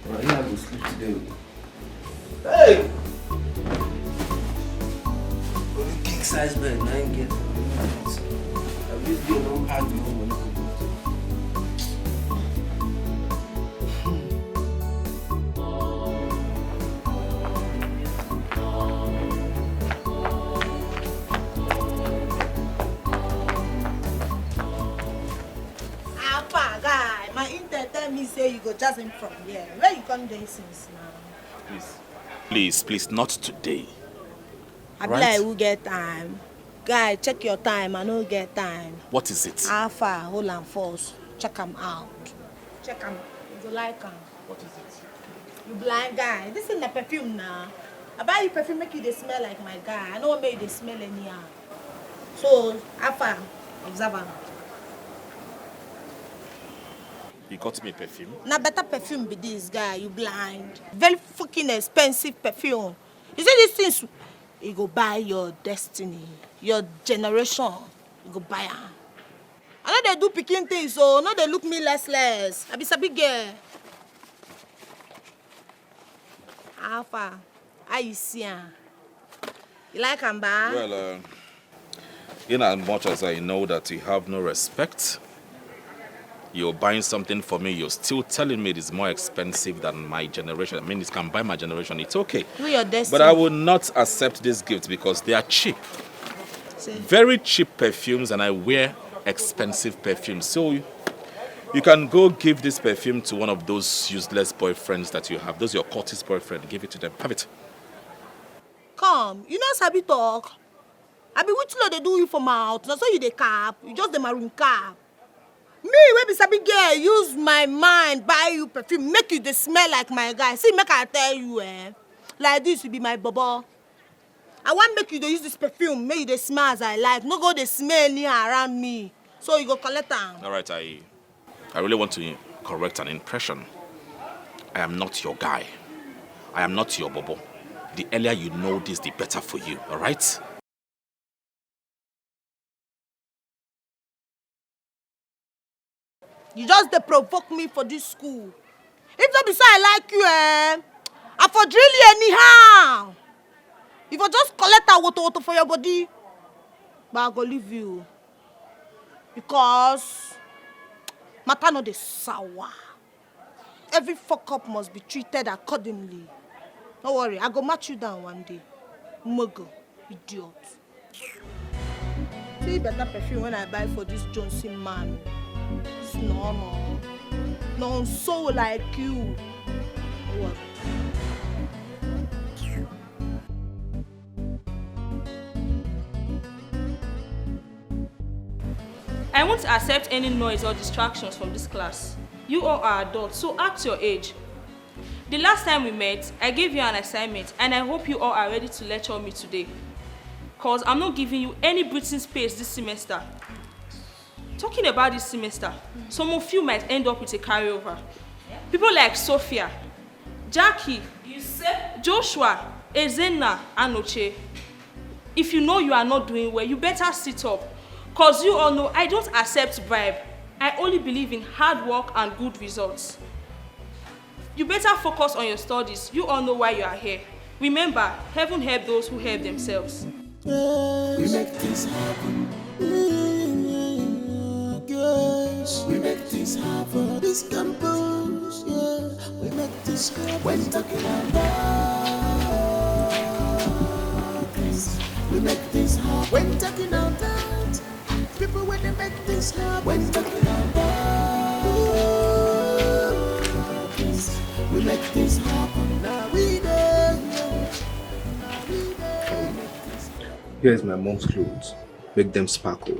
Well, I go sleep today. Hey! Only king size bed, na im get. I just get one hard the whole money. Apa guy, my intel tell me say you go jazz him from here. Where you come dey since now? Please, please, please, not today. I be Right? like who get time. Guy, check your time. I no get time. What is it? How far? Hold am first. Check am out. Check am. You go like am. What is it? You blind guy. This is na perfume na. I buy you perfume make you dey smell like my guy. I no wan make you dey smell anyhow. So, how far? Observe am. You got me perfume? Na better perfume be this guy. You blind. Very fucking expensive perfume. You see these things? You go buy your destiny, your generation. You go buy am. I no dey do pikin things, so no dey look me less less. I be sabi girl. How far? How you see am? You like am, ba? Well, uh, in as much as I know that you have no respect, you're buying something for me, you're still telling me it is more expensive than my generation. I mean, it can buy my generation, it's okay. Do your destiny. But I will not accept this gift because they are cheap. See? Very cheap perfumes, and I wear expensive perfumes. So you, you can go give this perfume to one of those useless boyfriends that you have. Those your cultist boyfriend. Give it to them. Have it. Come, you no sabi talk. I be which law they do you for mouth? Na so you dey cap. You just dey marine cap. Me, wey be sabi girl, use my mind buy you perfume, make you dey smell like my guy. See, make I tell you, eh, like this, you be my bobo. I wan make you dey use this perfume, make you dey smell as I like. No go dey smell anyhow around me. So you go collect am. All right, I, I really want to correct an impression. I am not your guy. I am not your bobo. The earlier you know this, the better for you, all right? You just dey provoke me for this school. If no be say I like you, eh, I for drill you anyhow. If I just collect a woto woto for your body, but I go leave you because matter no dey sour. Every fuck up must be treated accordingly. No worry, I go match you down one day. Mugo, idiot. See better perfume when I buy for this Johnson man. It's normal. No so like you. What? I won't accept any noise or distractions from this class. You all are adults, so act your age. The last time we met, I gave you an assignment and I hope you all are ready to lecture me today. Cause I'm not giving you any breathing space this semester. Talking about this semester, some of you might end up with a carryover. People like Sophia, Jackie, you say? Joshua, Ezenna, Anoche. If you know you are not doing well, you better sit up. Cause you all know I don't accept bribe. I only believe in hard work and good results. You better focus on your studies. You all know why you are here. Remember, heaven help those who help themselves. We make things happen. Mm, yes. We make things happen. This campus, yeah. We make things happen. When talking about things, we make things happen. When talking about people, when they make things happen. When talking about things, we make things happen. Now we there, yeah. Now we there. Here's my mom's clothes. Make them sparkle.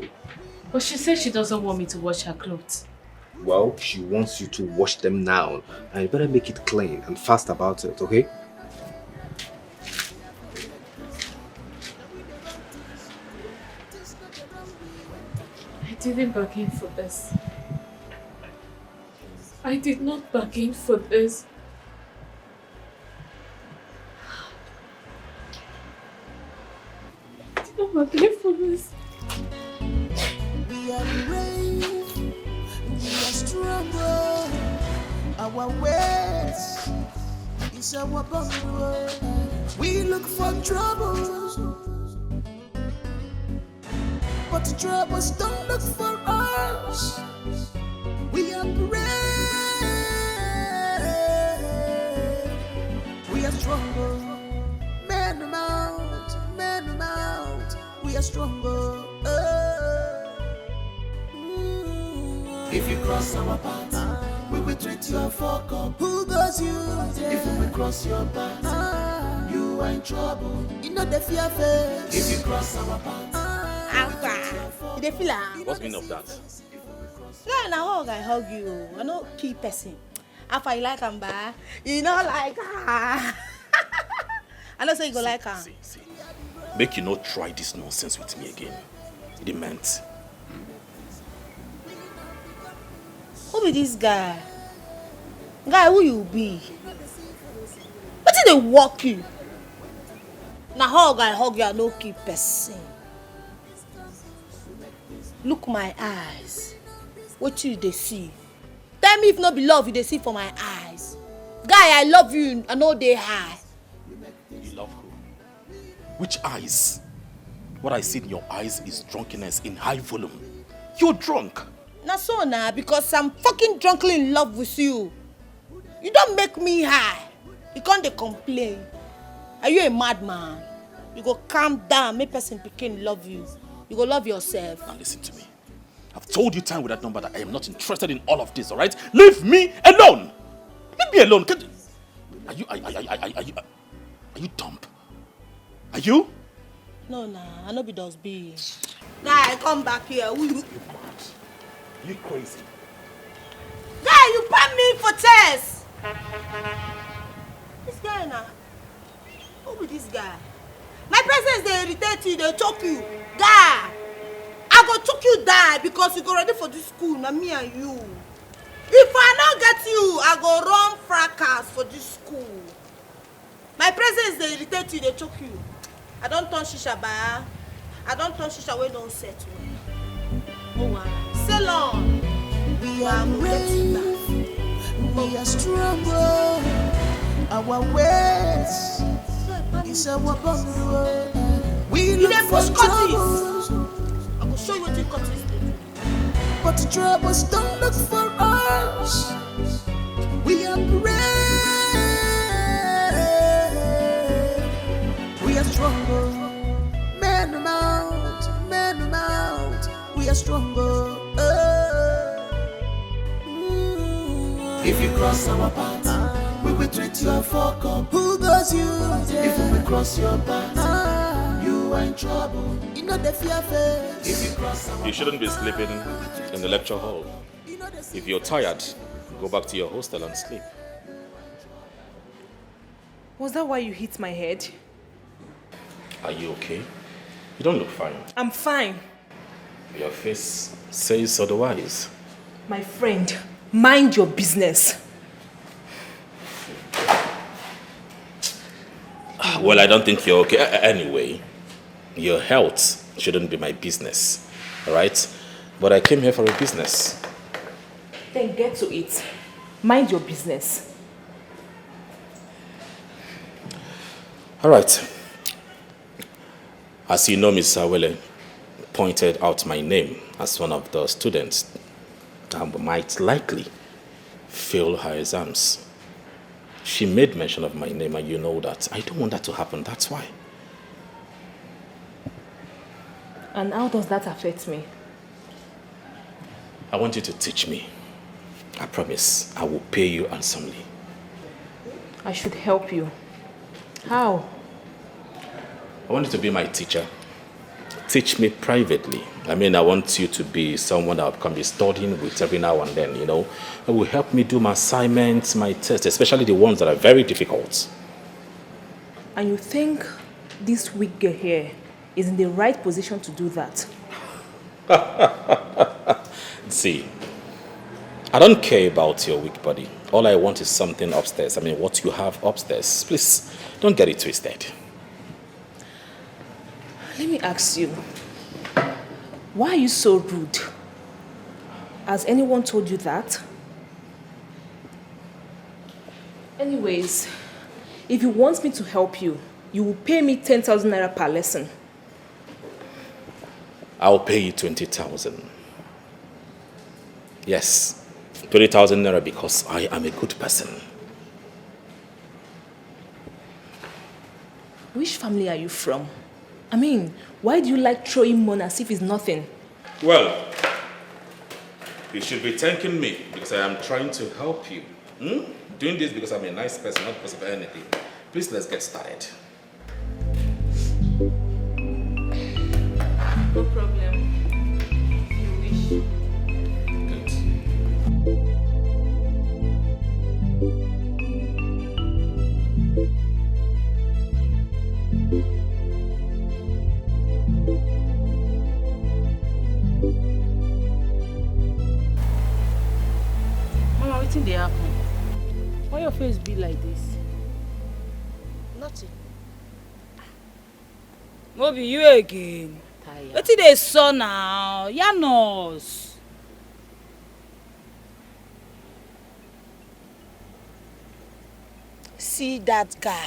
But she says she doesn't want me to wash her clothes. Well, she wants you to wash them now. And you better make it clean and fast about it, okay? I didn't bargain for this. I did not bargain for this. I did not bargain for this. We are brave, we are strong. Oh. Our ways is our bond. Oh. We look for troubles, but troubles don't look for us. We are brave, we are strong. Oh. Men mount, men mount, we are strong. Oh. Oh. Mm. If you cross our path, we will treat you a fuck up. Who goes you there? If we cross your path, you are in trouble. You know the fear face. If you cross our path, Alpha, you dey feel am? What's the meaning of that? Yeah, na hug I hug you. I no kill person. Alpha, you like am, ba? You no like her. I know say you go like am. See, see. Make you no try this nonsense with me again. It meant. Who be this guy? Guy, who you be? Wetin dey work you? Na hug I hug you, I no kill person. Look my eyes. Wetin you dey see? Tell me if no be love you dey see for my eyes. Guy, I love you, I no dey high. You love who? Which eyes? What I see in your eyes is drunkenness in high volume. You're drunk. Na so na, because I'm fucking drunkly in love with you. You don make me high. You come dey complain. Are you a madman? You go calm down, make person pikin love you. You go love yourself. Now listen to me. I've told you time without number that I am not interested in all of this, all right? Leave me alone! Leave me alone! Can, are you, are, are, are, are, are you, are you dumb? Are you? No, na, I no be dustbin. Guy, come back here. Who you? You crazy? Guy, you pam me for chest. This guy na. Who be this guy? My presence dey irritate you, dey choke you. Guy, I go choke you die because you go ready for this school, na me and you. If I no get you, I go run fracas for this school. My presence dey irritate you, dey choke you. I don turn shisha ba. I don turn shisha wey don set well. Oh, wow. Sail on. We are brave, we are strong. Oh. Our ways is our bond. Oh. We You look dey for push Curtis. Troubles, I go show you wetin Curtis dey do. but troubles don't look for us. We are brave, we are strong. Oh. Men mount, men mount, we are strong. Oh. Oh. Mm. If you cross our path, we will treat you a fuck up. Who goes you there? If we cross your path, you are in trouble. You know the fear face. If you cross our You shouldn't be sleeping in the lecture hall. If you're tired, go back to your hostel and sleep. Was that why you hit my head? Are you okay? You don't look fine. I'm fine. Your face says otherwise. My friend, mind your business. Well, I don't think you're okay. A- a- anyway, your health shouldn't be my business, all right? But I came here for a business. Then get to it. Mind your business. All right. As you know, Miss Awele pointed out my name as one of the students that might likely fail her exams. She made mention of my name, and you know that. I don't want that to happen. That's why. And how does that affect me? I want you to teach me. I promise I will pay you handsomely. I should help you. How? I want you to be my teacher. Teach me privately. I mean, I want you to be someone that I can be studying with every now and then, you know. It will help me do my assignments, my tests, especially the ones that are very difficult. And you think this weak girl here is in the right position to do that? See, I don't care about your weak body. All I want is something upstairs. I mean, what you have upstairs. Please, don't get it twisted. Let me ask you, why are you so rude? Has anyone told you that? Anyways, if you want me to help you, you will pay me ten thousand naira per lesson. I'll pay you twenty thousand. Yes, twenty thousand naira because I am a good person. Which family are you from? I mean, why do you like throwing money as if it's nothing? Well, you should be thanking me because I am trying to help you. Hmm? Doing this because I'm a nice person, not because of anything. Please, let's get started. No problem. If you wish. Good. Mama, wetin dey happen? Why your face be like this? Nothing. No be you again. Tire. Wetin dey sup now? Yarn us. See that guy.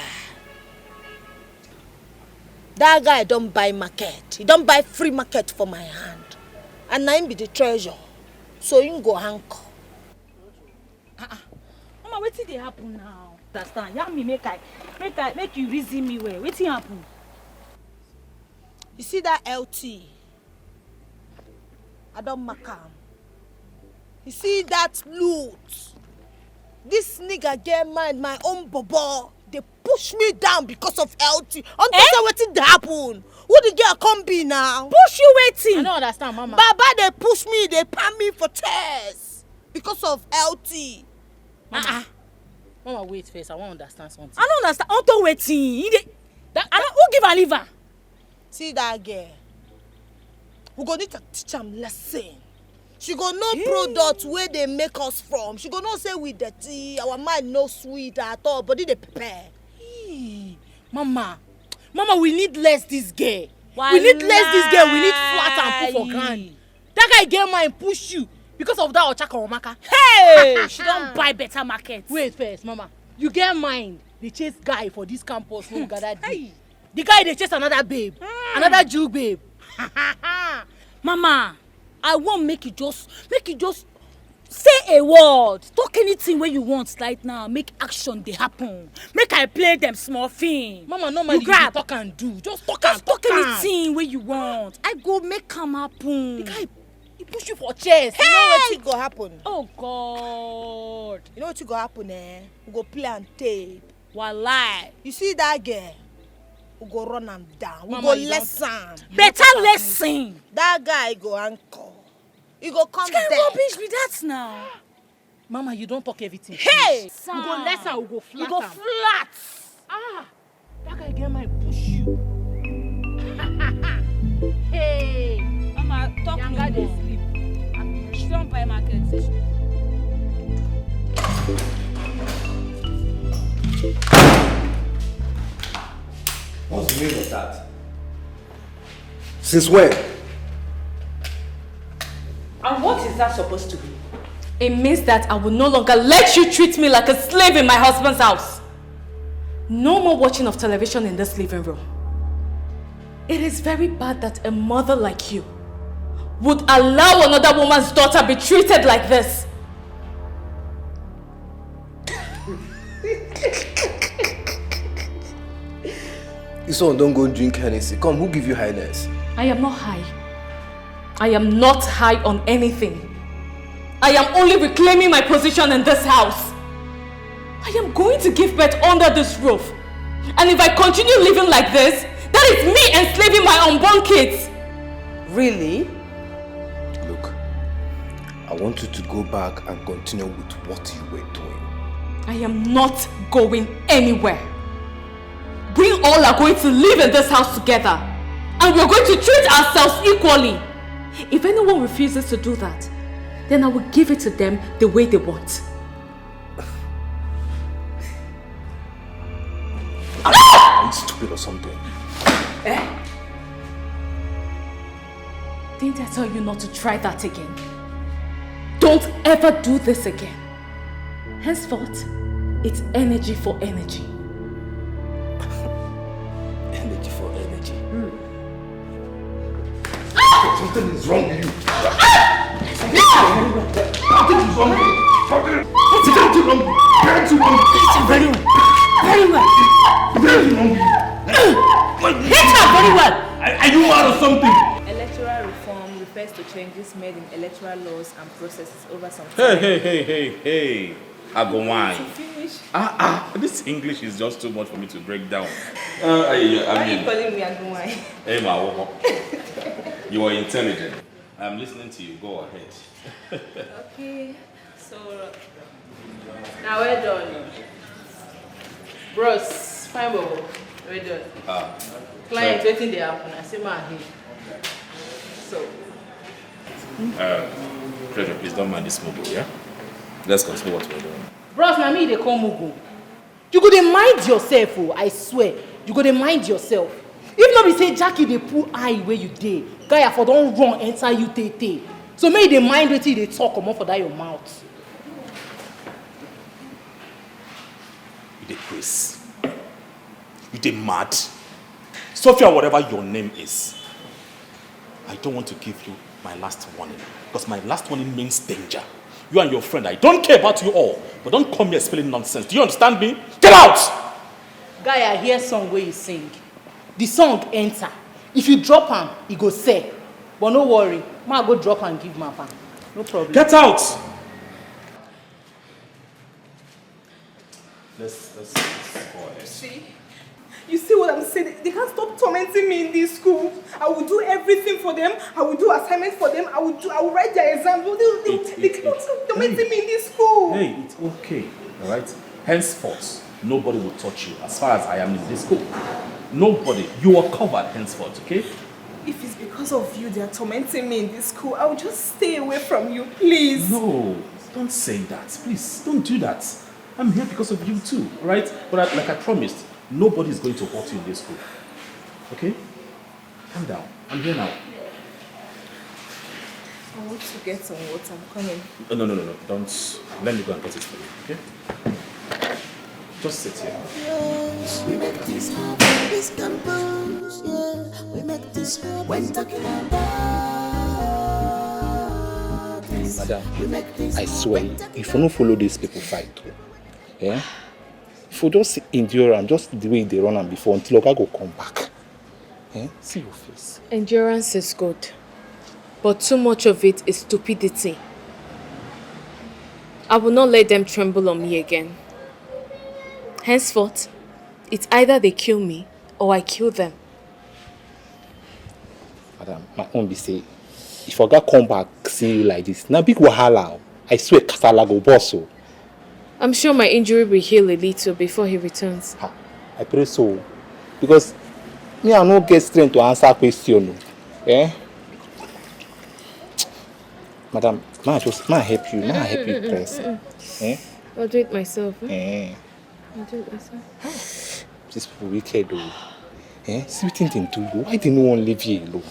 That guy don buy market. He don buy free market for my hand. And na him be the treasure. So him go anchor. Ah ah. Mama, wetin dey happen now? Understand? Yarn me, make I, make I, make you reason me well. Wetin happen? You see that L T? I don mark am. You see that loot? This nigga get mind, my own bobo. They push me down because of L T. Unto Eh? Say wetin dey happen? Who the girl come be now? Push you wetin? I don't understand, Mama. Baba, they push me, they palm me for chest because of L T. Mama, Ah, ah. Mama, wait first. I wan understand something. I don't understand. Unto wetin? He dey. That, I don't, who give her liver? See that girl. We go need to teach am lesson. She go know Eh? Product where they make us from. She go know say we dirty. Our mind no sweet at all. Body dey prepare. Hey, Mama, Mama, we need less this girl. We need less this girl. We need flat and put for ground. That guy get mind push you because of that Ochaka Omaka. Hey, she don buy better market. Wait first, Mama. You get mind. They chase guy for this campus wey we gather dey. Hey. The guy dey chase another babe, another Jew babe. Mama, I wan make you just, make you just say a word, talk anything wey you want right now, make action dey happen. Make I play them small film. Mama, normally you dey talk and do. Just talk and talk. Just talk anything wey you want. I go make am happen. The guy, he push you for chest. Hey! You know wetin go happen? Oh God. You know wetin go happen, eh? We go play and tape. Walai. You see that girl? We go run am down. We Mama, go you don lesson. Better lesson. That guy go anchor. He go come Which kind dead. Rubbish be that now? Mama, you don talk everything. Hey! Finish. We go lesson, we go flat. We go am. Flat. Ah, that guy get mind push you. Hey! Mama, talk Yanga no dey more. Sleep. She don buy market. Say she. What's the meaning of that? Since when? And what is that supposed to be? It means that I will no longer let you treat me like a slave in my husband's house. No more watching of television in this living room. It is very bad that a mother like you would allow another woman's daughter be treated like this. This one don't go drink Hennessy. Come, who give you highness? I am not high. I am not high on anything. I am only reclaiming my position in this house. I am going to give birth under this roof. And if I continue living like this, that is me enslaving my unborn kids. Really? Look, I want you to go back and continue with what you were doing. I am not going anywhere. We all are going to live in this house together, and we're going to treat ourselves equally. If anyone refuses to do that, then I will give it to them the way they want. Are you stupid or something? Eh? Didn't I tell you not to try that again? Don't ever do this again. Henceforth, it's energy for energy. Energy for energy. Something is wrong with you. Something is wrong with you. Something is wrong with you. Very well. Very well. Something is wrong with you. Hit her very well. Are, are you mad or something? Electoral reform refers to changes made in electoral laws and processes over some time. Hey, hey, hey, hey, hey. I go wine. Finish. Ah, ah, this English is just too much for me to break down. Uh, I, I Why are you mean, calling me Agunwai? Emma, you are intelligent. I'm listening to you. Go ahead. Okay, so now we're done. Bros, fine, bro. We're done. Ah, client, waiting there happen. I say, man, here. So, uh, Treasure, please don't mind this mobile, yeah? Let's continue what we're doing. Bros, na me they call Mugu. You go dey mind yourself, oh, I swear. You go dey mind yourself. If not be say Jackie dey pull eye where you dey, guy, I for don run enter you tey tey. So make you dey mind wetin you dey talk comot for that your mouth. You dey craze. You dey mad. Sophia, whatever your name is, I don't want to give you my last warning, because my last warning means danger. You and your friend, I don't care about you all, but don't come here spilling nonsense. Do you understand me? Get out! Guy, I hear song where you sing. The song enter. If you drop am, e go sell. But no worry, ma go drop and give my pan. No problem. Get out! Let's, let's, let's go ahead. See? You see what I'm saying? They can't stop tormenting me in this school. I will do everything for them. I will do assignments for them. I will do. I will write their exam. They, they, It, they it, cannot it, stop tormenting hey. me in this school. Hey, it's okay, all right? Henceforth, nobody will touch you as far as I am in this school. Nobody. You are covered henceforth, okay? If it's because of you they are tormenting me in this school, I'll just stay away from you, please. No, don't say that. Please, don't do that. I'm here because of you too, all right? But I, like I promised, nobody is going to hurt you in this school. Okay? Calm down. I'm here now. I want to get some water. I'm coming. No, no, no, no, no. Don't. Let me go and get it for you, okay? Just sit here. Yes, we make this happen. This campus, yeah. We make this happen. When talking about this, Madam, we make this I swear, happen. If you no follow these people fight, eh? If you just endure am, just the way they run am before, until Oga go come back. Eh? See your face. Endurance is good, but too much of it is stupidity. I will not let them tremble on me again. Henceforth, it's either they kill me or I kill them. Madam, my own be say, if Oga come back, see you like this, na big wahala o. I swear, kasala go burst o. I'm sure my injury will heal a little before he returns. Ah, I pray so. Because me, I no get strength to answer question o. Eh? Madam, ma just, ma help you, ma help you press. Eh? I'll do it myself. Eh? Eh? I'll do it myself. These people wicked o. Eh? See wetin dem do you. Why dem no wan leave you alone?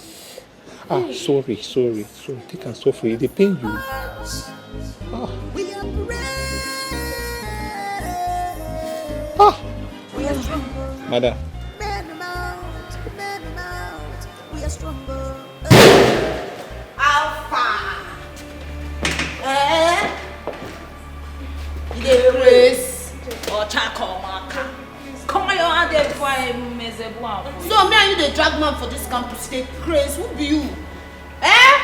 Ah, sorry, sorry, sorry. Take am suffer. E dey pain you. Ah. Ah. Madam. How far? Eh? You dey craze or charcoal marker? Come on, your hand there before I mess up one for you. So me and you dey drag man for this campus, you dey craze. Who be you? Eh?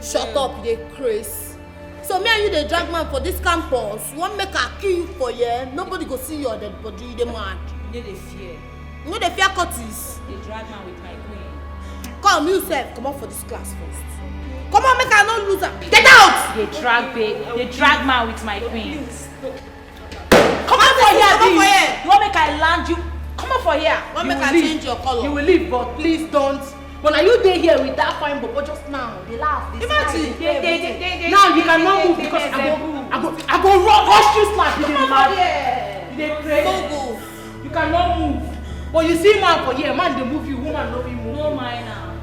Shut up, you dey craze. So me and you dey drag man for this campus. You wan make I kill you for here? Nobody go see your dead body. You dey mad? You no dey fear. You no dey fear Curtis? Dey drag man with my queen. Come, you sef, comot for this class first. Come on, make I no lose am. Get out! Dey drag babe. Dey drag man with my queen. Come out for here, comot for here. You wan make I land you? Come out for here. Wan make I change your color? You will leave, but please don't. But now you dey here with that fine bobo just now. Dey laugh, dey smile, dey do everything. Now you cannot move because I go, I go, I go ru-, rush you slap. You dey mad? You dey craze. You cannot move. But you see man for here, man dey move you, woman no fit move you. No mind am.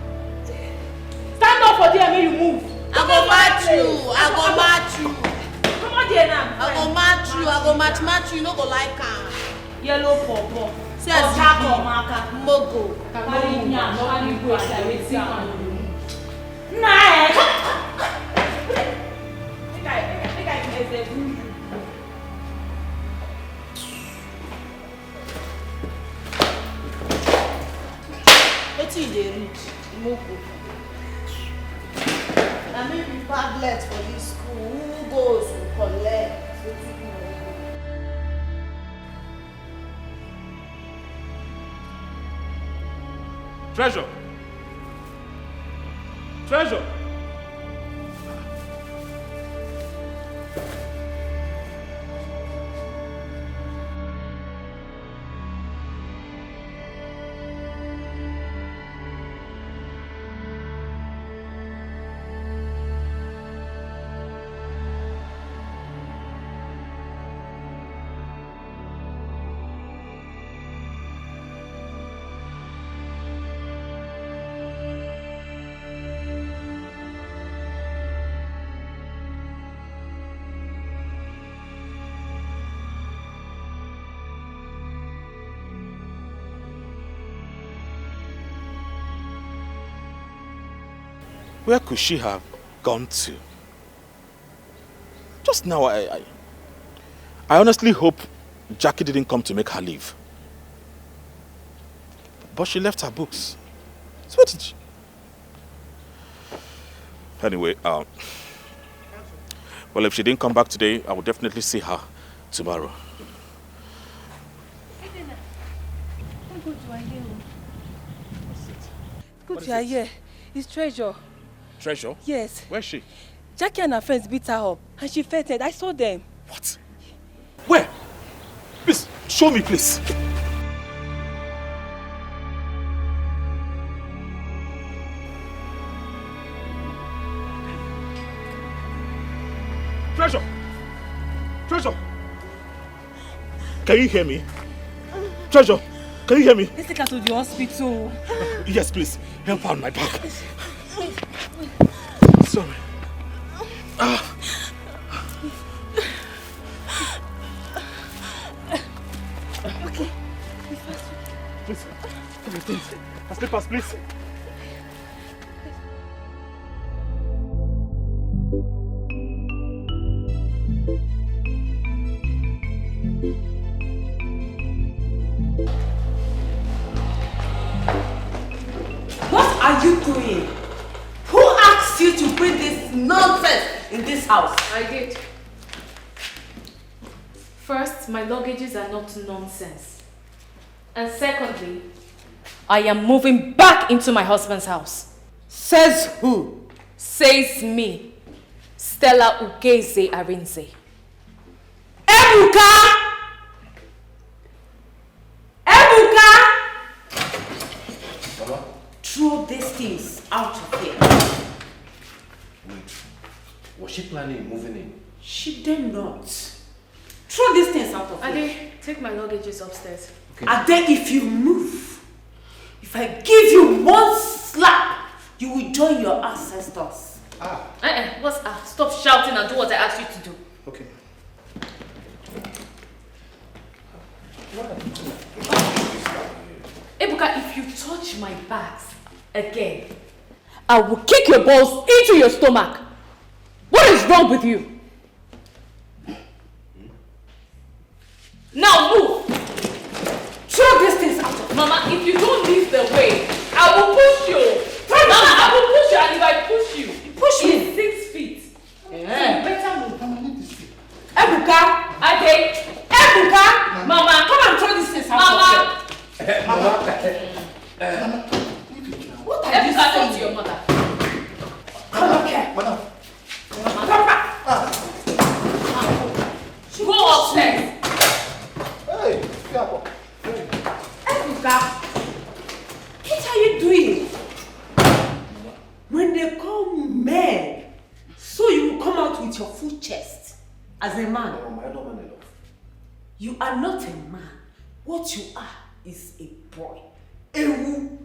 Stand up for there, make you move. I go match you. I go match you. Come on there now. I go match you. I go match, match you. You no go like am. Yellow pawpaw. See as you be. Mogo. Carry nyash, carry waist like wetin man dey do. Nah, eh. Make I, make I, make I interview you. Wetin you dey read? Mogo. Na me be padlet for this school. Who goes to collect? Wetin you wan do? Treasure! Treasure! Where could she have gone to? Just now, I, I, I honestly hope Jackie didn't come to make her leave. But she left her books. So what did she? Anyway, um, well, if she didn't come back today, I will definitely see her tomorrow. Good, you are here. What is it? It's Treasure. Treasure? Yes. Where is she? Jackie and her friends beat her up, and she fainted. I saw them. What? Where? Please, show me, please. Treasure! Treasure! Can you hear me? Treasure, can you hear me? Let's take her to the hospital. Yes, please. Help her on my back. Sorry. Ah. Okay. Please, take your things. Her slippers, please. What are you doing? Who asked you to bring this nonsense in this house? I did. First, my luggages are not nonsense. And secondly, I am moving back into my husband's house. Says who? Says me, Stella Ugeze Arinze. Ebuka! Ebuka! Mama? Throw these things out of here. Wait. Was she planning moving in? She dare not. Throw these things out of here. Ade, take my luggages upstairs. And then if you move, if I give you one slap, you will join your ancestors. Ah. Eh, eh, what's ah? Stop shouting and do what I asked you to do. Okay. Ebuka, if you touch my bags again, I will kick your balls into your stomach. What is wrong with you? Now move. Throw these things out of Mama, if you don't leave the way, I will push you. Mama, I will push you, and if I push you, push me six feet. Eh. So you better move. Mama, leave this thing. Ebuka, Ade, Ebuka, Mama, come and throw these things out of here. Mama. Eh, Mama. Mama, leave it now. What are you saying? Ebuka, go to your mother. Come up here. Madam. Go upstairs. Hey, Fiabo. Hey. Ebuka, what are you doing? When they call men, so you will come out with your full chest as a man. No, I don't want a love. You are not a man. What you are is a boy. A wo-,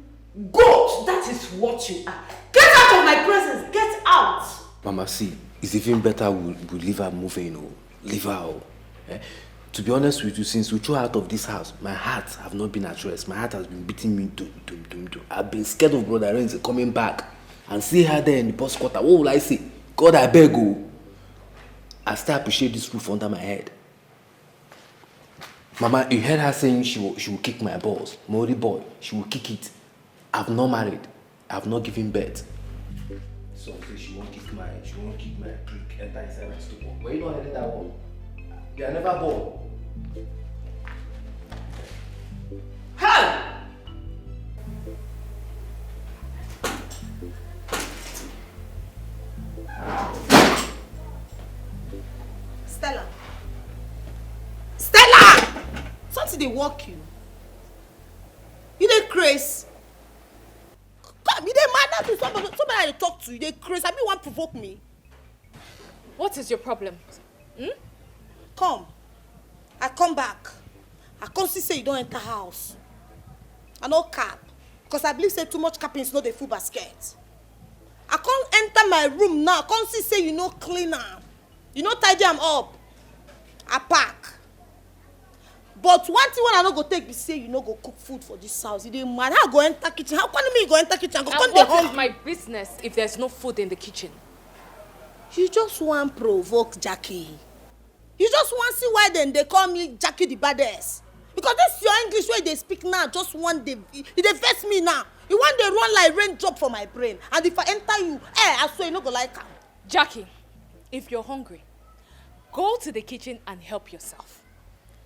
goat, that is what you are. Get out of my presence. Get out. Mama, see, it's even better we, we leave her moving, you know. Leave her, oh. Eh? To be honest with you, since we threw her out of this house, my heart have not been at rest. My heart has been beating me, dum, dum, dum, dum. I've been scared of Brother Renzi coming back and see her there in the post quarter. What will I say? God, I beg, oh. I still appreciate this roof under my head. Mama, you heard her saying she will, she will kick my balls. Mori boy, she will kick it. I've not married. I've not given birth. So say she won't kick my, she won't kick my prick, enter inside my stomach. Were you not hearing that one? You are never born. Hey! Stella. Stella! Something dey work you. You dey craze. Come, you dey mad now to somebody, somebody I dey talk to. You dey craze. Abi you wan provoke me? What is your problem? Hmm? Come. I come back. I come see say you don enter house. I no cap. Because I believe say too much cappings no dey full basket. I come enter my room now. I come see say you no clean am. You no tidy am up. I pack. But one thing wey I no go take be say you no go cook food for this house. You dey mad. How I go enter kitchen? How come me go enter kitchen? I go come dey hungry. And what is my business if there's no food in the kitchen? You just wan provoke Jackie. You just wan see why dem dey call me Jackie the baddest. Because this your English wey you dey speak now just wan dey, e dey vex me now. E wan dey run like raindrop for my brain. And if I enter you, eh, I swear you no go like am. Jackie, if you're hungry, go to the kitchen and help yourself.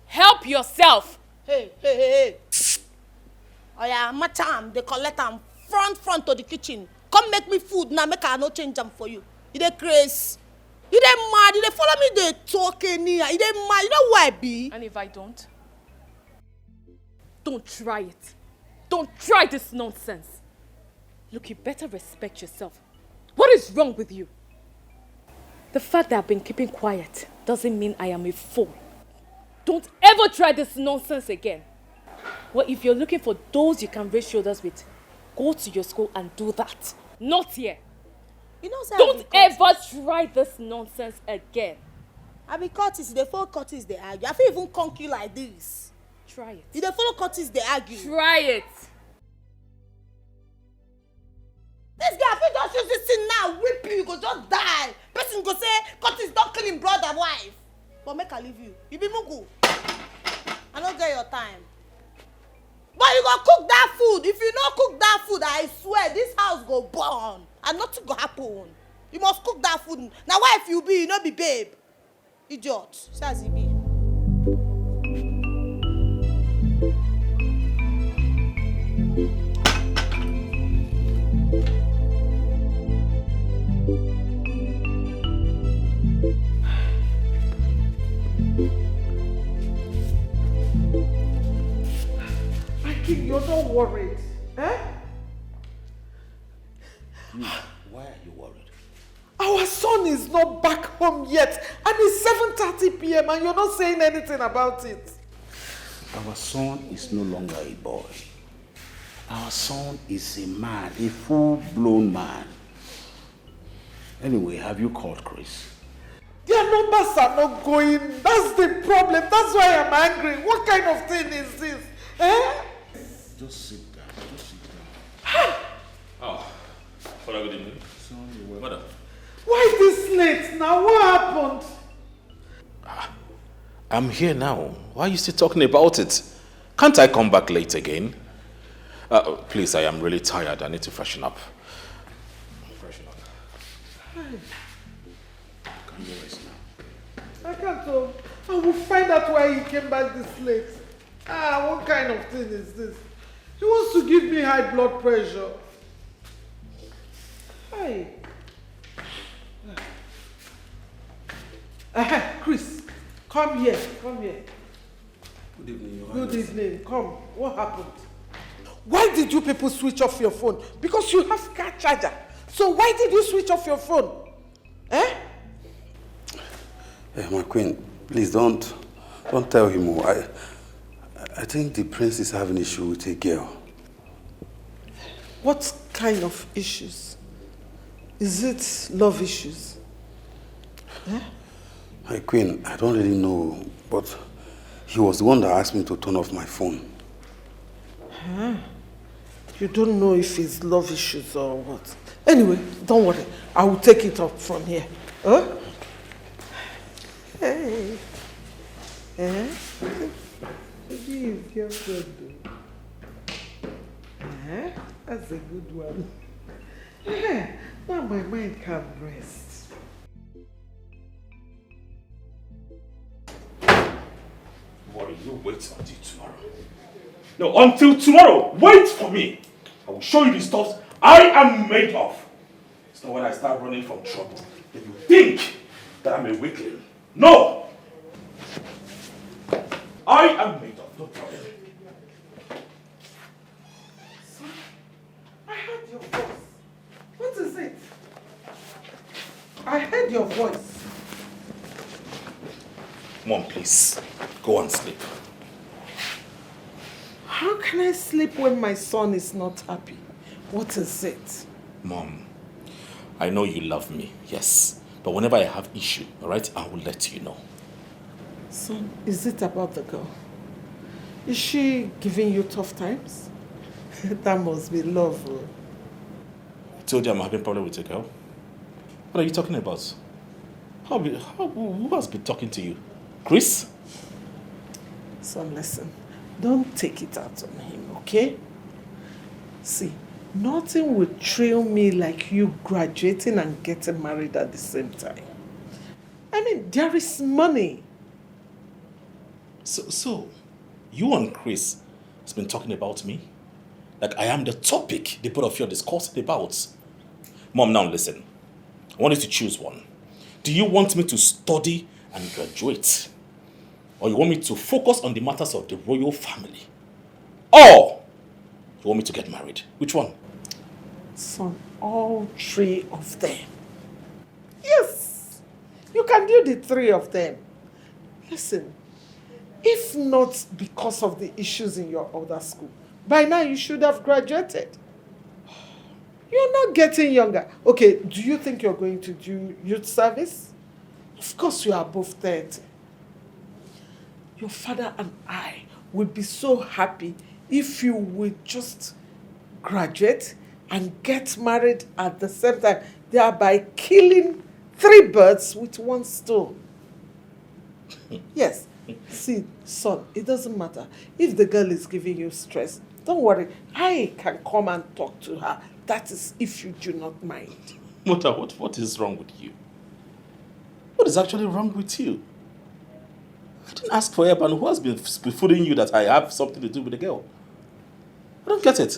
Help yourself! Hey, hey, hey, hey. Oya, match am, dey collect am front front to the kitchen. Come make me food now, make I no change am for you. You dey craze. You dey mad, you dey follow me dey talk anyhow. You dey mad, you know who I be? And if I don't? Don't try it. Don't try this nonsense. Look, you better respect yourself. What is wrong with you? The fact that I've been keeping quiet doesn't mean I am a fool. Don't ever try this nonsense again. Well, if you're looking for those you can raise shoulders with, go to your school and do that. Not here. You know, say I be cultist. Don't ever try this nonsense again. I be cultist, you dey follow cultist dey argue. I fit even conk you like this. Try it. You dey follow cultist dey argue. Try it. This girl fit just use this thing now, whip you, you go just die. Person go say, cultist don kill him brother wife. But make I leave you. You be mugu. I no get your time. But you go cook that food. If you no cook that food, I swear this house go burn. And nothing go happen. You must cook that food. Na wife you be, you no be babe. Idiot. See as e be. My king, you're not worried, eh? You, why are you worried? Our son is not back home yet, and it's seven thirty p m and you're not saying anything about it. Our son is no longer a boy. Our son is a man, a full-blown man. Anyway, have you called Chris? Their numbers are not going. That's the problem. That's why I'm angry. What kind of thing is this? Eh? Just sit down. Just sit down. Oh, Father, good evening. Sorry, well. Madam. Why this late now? What happened? I'm here now. Why are you still talking about it? Can't I come back late again? Uh, please, I am really tired. I need to freshen up. Freshen up. Hey. Can you rest now? I can't. Oh. I will find out why he came back this late. Ah, what kind of thing is this? He wants to give me high blood pressure. Hey. Uh-huh, Chris, come here, come here. Good evening, Your Good Highness. Evening. Come. What happened? Why did you people switch off your phone? Because you have car charger. So why did you switch off your phone? Eh? Eh, my queen, please don't, don't tell him. Oh. I, I think the prince is having issue with a girl. What kind of issues? Is it love issues? Eh? My queen, I don't really know, but he was the one that asked me to turn off my phone. Huh? You don't know if it's love issues or what. Anyway, don't worry. I will take it up from here. Huh? Hey. Eh? Maybe his girlfriend, though. Eh? That's a good one. Eh, now my mind can rest. Worry, you wait until tomorrow. No, until tomorrow, wait for me. I will show you the stuff I am made of. It's not when I start running from trouble that you think that I'm a weakling. No! I am made of, no problem. Son, I heard your voice. What is it? I heard your voice. Mom, please, go and sleep. How can I sleep when my son is not happy? What is it? Mom, I know you love me, yes. But whenever I have issue, all right, I will let you know. Son, is it about the girl? Is she giving you tough times? That must be love. Oh. I told you I'm having problem with a girl. What are you talking about? How, be- how who has been talking to you? Chris? Son, listen. Don't take it out on him, okay? See, nothing will thrill me like you graduating and getting married at the same time. I mean, there is money. So, so, you and Chris has been talking about me? Like I am the topic the both of you are discussing about. Mom, now listen. I want you to choose one. Do you want me to study and graduate? Or you want me to focus on the matters of the royal family? Or you want me to get married? Which one? Son, all three of them. Yes! You can do the three of them. Listen, if not because of the issues in your other school, by now you should have graduated. You're not getting younger. Okay, do you think you're going to do youth service? Of course, you are above thirty. Your father and I will be so happy if you will just graduate and get married at the same time, thereby killing three birds with one stone. Yes. See, son, it doesn't matter. If the girl is giving you stress, don't worry. I can come and talk to her. That is if you do not mind. Mother, what, what is wrong with you? What is actually wrong with you? I didn't ask for help, and who has been spoon-feeding you that I have something to do with the girl? I don't get it.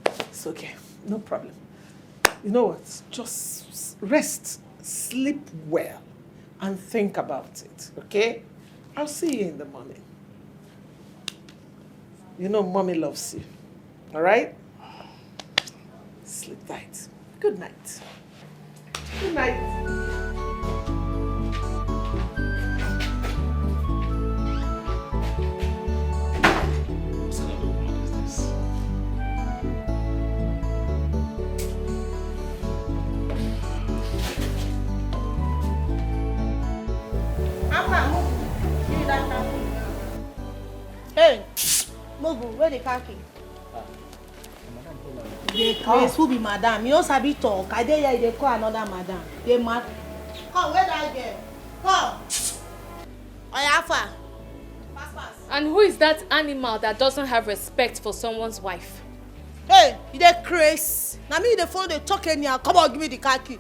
It's okay. No problem. You know what? Just s- rest, sleep well, and think about it, okay? I'll see you in the morning. You know mommy loves you, all right? Sleep tight. Good night. Good night. Hey, Mogu, where the car key? Dey craze, who be madam? You no sabi talk. I dey here, you dey call another madam. Dey mad. Come, where that girl? Come. Oya, how far? Pass, pass. And who is that animal that doesn't have respect for someone's wife? Hey, you dey craze. Na me you dey follow dey talk anyhow. Come on, give me the car key.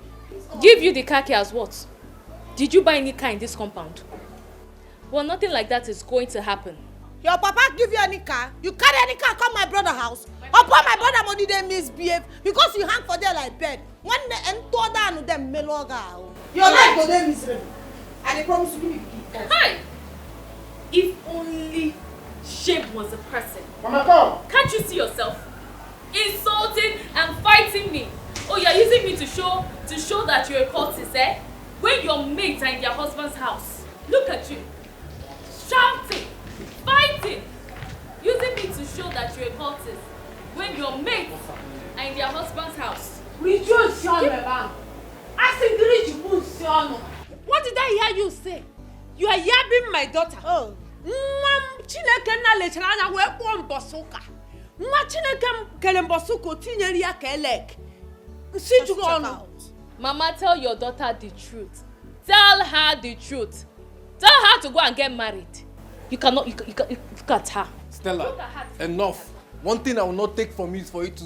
Give you the car key as what? Did you buy any car in this compound? Well, nothing like that is going to happen. Your papa give you any car? You carry any car come my brother house? Upon my brother money dey misbehave because you hang for there like bird. When the end to down dem meloga. Your life go dey miserable. I dey promise you, give me the key first. Hi! If only shame was a person. Mama, come. Can't you see yourself? Insulting and fighting me. Oh, you're using me to show to show that you're a cultist, eh? When your mates are in their husband's house, look at you. Shouting, fighting, using me to show that you're a cultist. When your mates are in their husband's house. Rejoice, Sean, my bank. Asị gịrị jikwu nsị ọnụ. What did I hear you say? You are yabbing my daughter. Oh. Nwa m Chineke nna lechara anya wee kpọọ mbọsị ụka. Nwa Chineke m kere mbọsị ụka o tinyere ya ka elek. Nsị juru ọnụ. Mama, tell your daughter the truth. Tell her the truth. Tell her to go and get married. You cannot, you, ca- you, ca- you look at her. Stella, look at her. Enough. One thing I will not take from you is for you to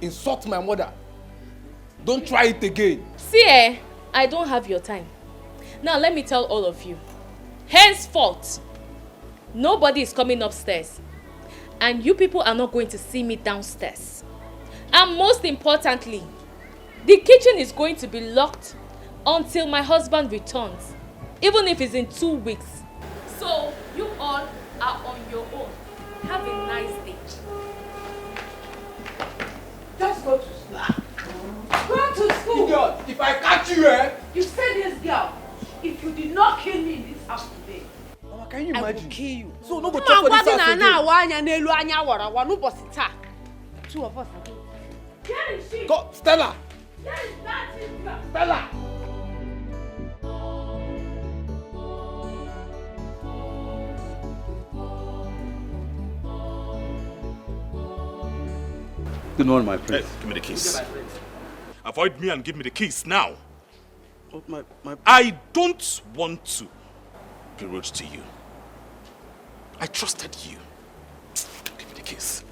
insult my mother. Don't try it again. See, eh, I don't have your time. Now, let me tell all of you. Henceforth, nobody is coming upstairs. And you people are not going to see me downstairs. And most importantly, the kitchen is going to be locked until my husband returns, even if it's in two weeks. So, you all are on your own. Have a nice day. Just go to school. Go to school. Idiot, if I catch you, eh? You see this girl, if you did not kill me in this house today, Mama, can you imagine? I will kill you. So no go chop for this house again. Mma, ngwa gị na na-awa anya n'elu anya wara awa n'ụbọchị taa. Two of us are going to. Where is she? Go, Stella. Where is that thing? Stella. Good morning, my prince. Hey, give me the keys. Avoid me and give me the keys now. But my, my I don't want to be rude to you. I trusted you. Give me the keys.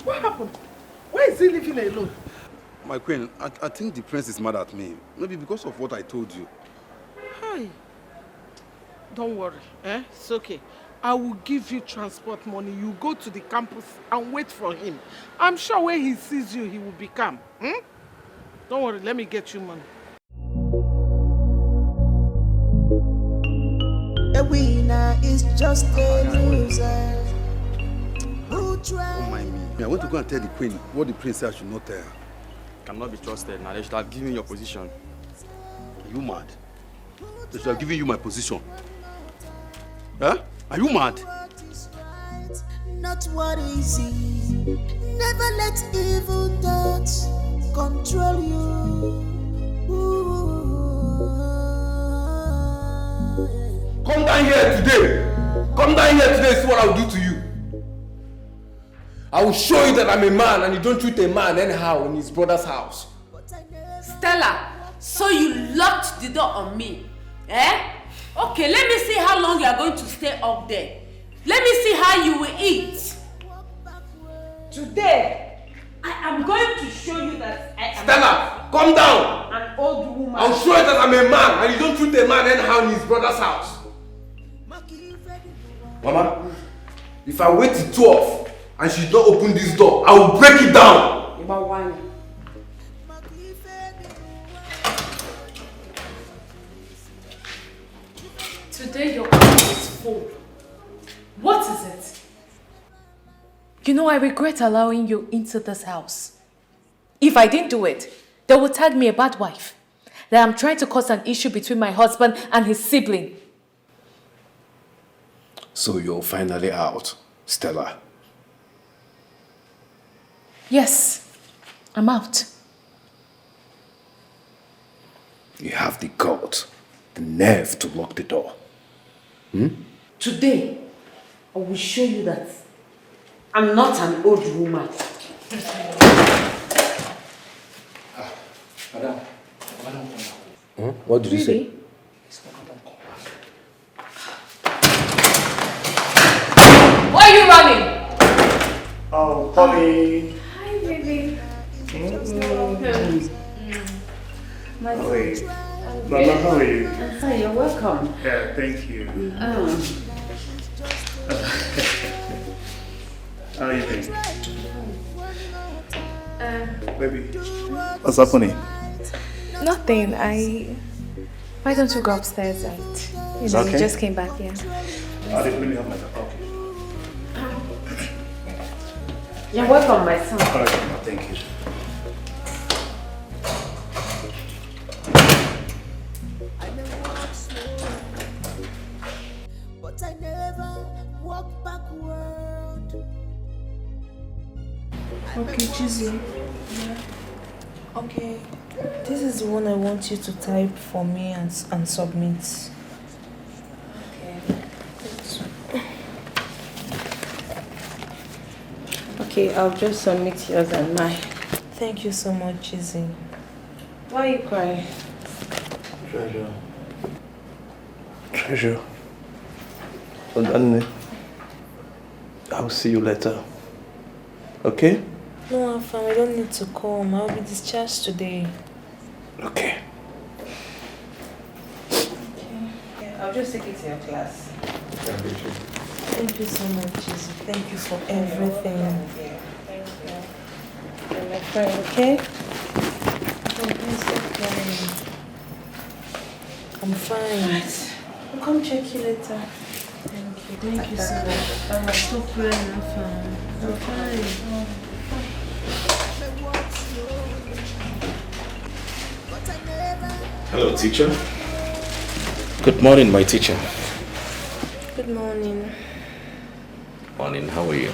What happened? Why is he living alone? My queen, I, I think the prince is mad at me. Maybe because of what I told you. Hi. Don't worry, eh? It's okay. I will give you transport money. You go to the campus and wait for him. I'm sure when he sees you, he will be calm. Hmm? Don't worry, let me get you money. A winner is just a loser who tries. Oh my me. I went to go and tell the queen what the prince said I should not tell her. Cannot be trusted. Now they should have given your position. Are you mad? They should have given you my position. Huh? Are you mad? Not what is easy. Never let evil thoughts control you. Ooh. Come down here today. Come down here today, see what I'll do to you. I will show you that I'm a man and you don't treat a man anyhow in his brother's house. Stella, so you locked the door on me, eh? Okay, let me see how long you are going to stay up there. Let me see how you will eat. Today, I am going to show you that I am Stella, come down. An old woman. I'll show you that I'm a man and you don't treat a man anyhow in his brother's house. Mama, if I wait till twelve and she don't open this door, I will break it down. Iba wine. Today your cup is full. What is it? You know, I regret allowing you into this house. If I didn't do it, they would tag me a bad wife. That I'm trying to cause an issue between my husband and his sibling. So you're finally out, Stella? Yes, I'm out. You have the guts, the nerve to lock the door. Hmm? Today, I will show you that I'm not an old woman. Madam, madam, come back. Hmm? What did you say? Why are you running? Oh, Polly. Hi, baby. Mm. My How are you? Mama, how are you? I'm fine, you're welcome. Yeah, thank you. Mm. How are you doing? Uh, Baby, what's happening? Nothing. I. Why don't you go upstairs and you It's know, okay. You just came back here. I'll let me have my cup. Okay. You're welcome, my son. All right, Mama, thank you. But I never walk backward. Okay, Chizzy. Okay. This is the one I want you to type for me and, and submit. Okay, I'll just submit yours and mine. Thank you so much, Chizzy. Why are you crying? Treasure. Treasure. Odanne, I'll see you later. Okay? No, Afam, I don't need to come. I'll be discharged today. Okay. Yeah, I'll just take it to your class. Thank you so much, Jesus. Thank you for everything. Yeah, thank you. You're my friend, okay? Oh, please stop crying. I'm fine. Right. I'll come check you later. Thank you. Thank you so much. Stop crying, Afam. I'm fine. Hello, teacher. Good morning, my teacher. Good morning. Morning, how are you?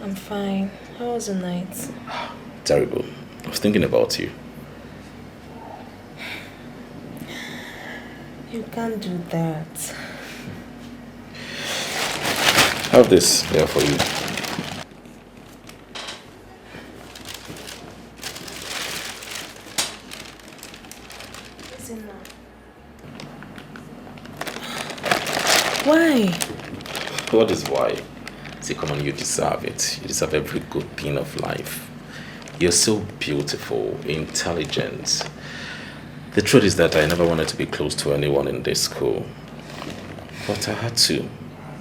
I'm fine. How was the night? Terrible. I was thinking about you. You can't do that. Have this here for you. Why? What is why? See, come on, you deserve it. You deserve every good thing of life. You're so beautiful, intelligent. The truth is that I never wanted to be close to anyone in this school. But I had to.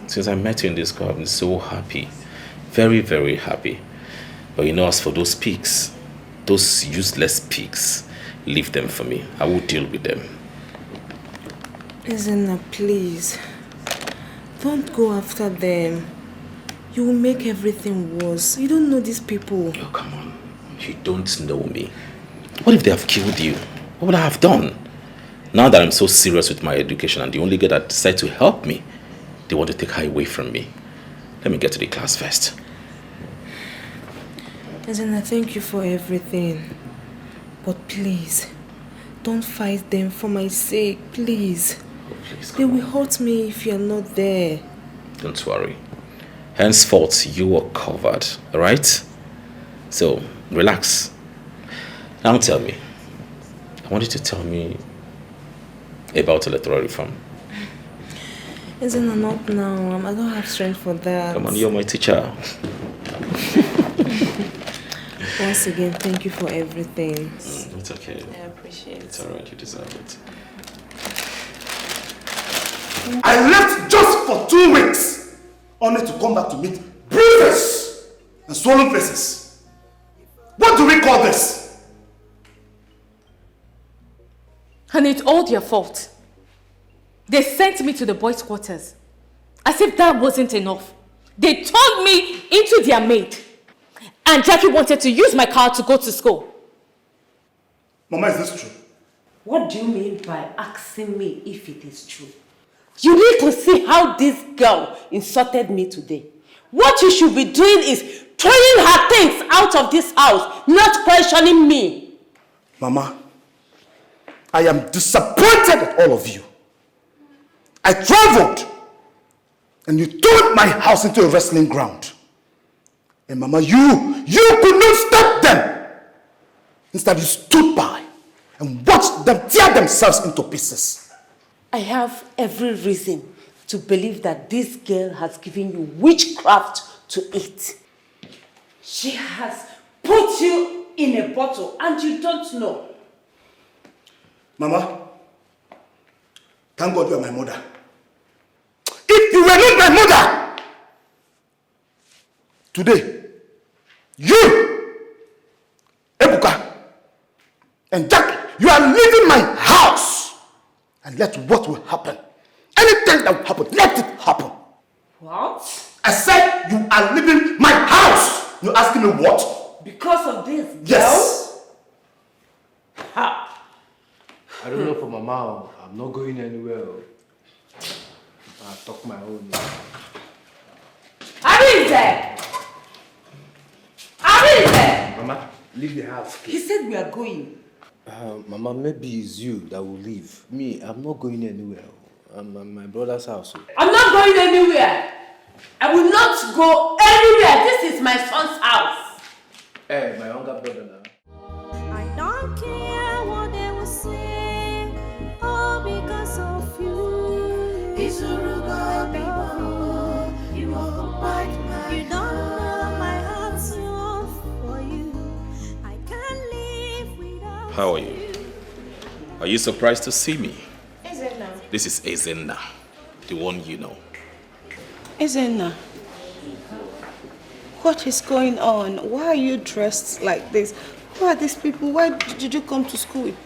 Since I met you in this school, I've been so happy. Very, very happy. But you know, as for those pigs, those useless pigs, leave them for me. I will deal with them. Ezenna, please. Don't go after them. You will make everything worse. You don't know these people. Oh, come on. You don't know me. What if they have killed you? What would I have done? Now that I'm so serious with my education and the only girl that decided to help me, they want to take her away from me. Let me get to the class first. Ezenna, thank you for everything. But please, don't fight them for my sake, please. Oh, please, They come will on. Hurt me if you're not there. Don't worry. Henceforth, you are covered, alright? So, relax. Now tell me. I want you to tell me about electoral reform. Ezenna, not now. Um, I don't have strength for that. Come on, you're my teacher. Once again, thank you for everything. Mm, it's okay. I appreciate It's it. Alright, you deserve it. I left just for two weeks, only to come back to meet bruises and swollen faces. What do we call this? And it's all their fault. They sent me to the boys' quarters. As if that wasn't enough, they turned me into their maid. And Jackie wanted to use my car to go to school. Mama, is this true? What do you mean by asking me if it is true? You need to see how this girl insulted me today. What you should be doing is throwing her things out of this house, not questioning me. Mama, I am disappointed at all of you. I traveled and you turned my house into a wrestling ground. And Mama, you, you could not stop them. Instead, you stood by and watched them tear themselves into pieces. I have every reason to believe that this girl has given you witchcraft to eat. She has put you in a bottle and you don't know. Mama, thank God you are my mother. If you were not my mother, today, you, Ebuka, and Jack, you are leaving my house. And let what will happen, anything that will happen, let it happen. What? I said you are leaving my house. You asking me what? Because of this girl? Yes. Ha! I don't know for Mama. I'm not going anywhere. I talk my own. Arinze! Arinze! Mama, leave the house. He said we are going. Uh, Mama, maybe it's you that will leave. Me, I'm not going anywhere. I'm at my brother's house. I'm not going anywhere. I will not go anywhere. This is my son's house. Eh, my younger brother now. I don't care what they will say, all because of you. Izurugo people, you occupy my You don't know my heart's love for you. I can't live without How are you? Are you surprised to see me? Ezenna. This is Ezenna, the one you know. Ezenna, what is going on? Why are you dressed like this? Who are these people? Why did you come to school with,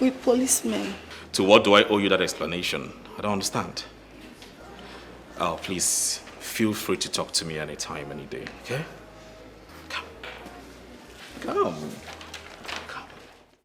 with policemen? To what do I owe you that explanation? I don't understand. Oh, please, feel free to talk to me anytime, any day, okay? Come. Come.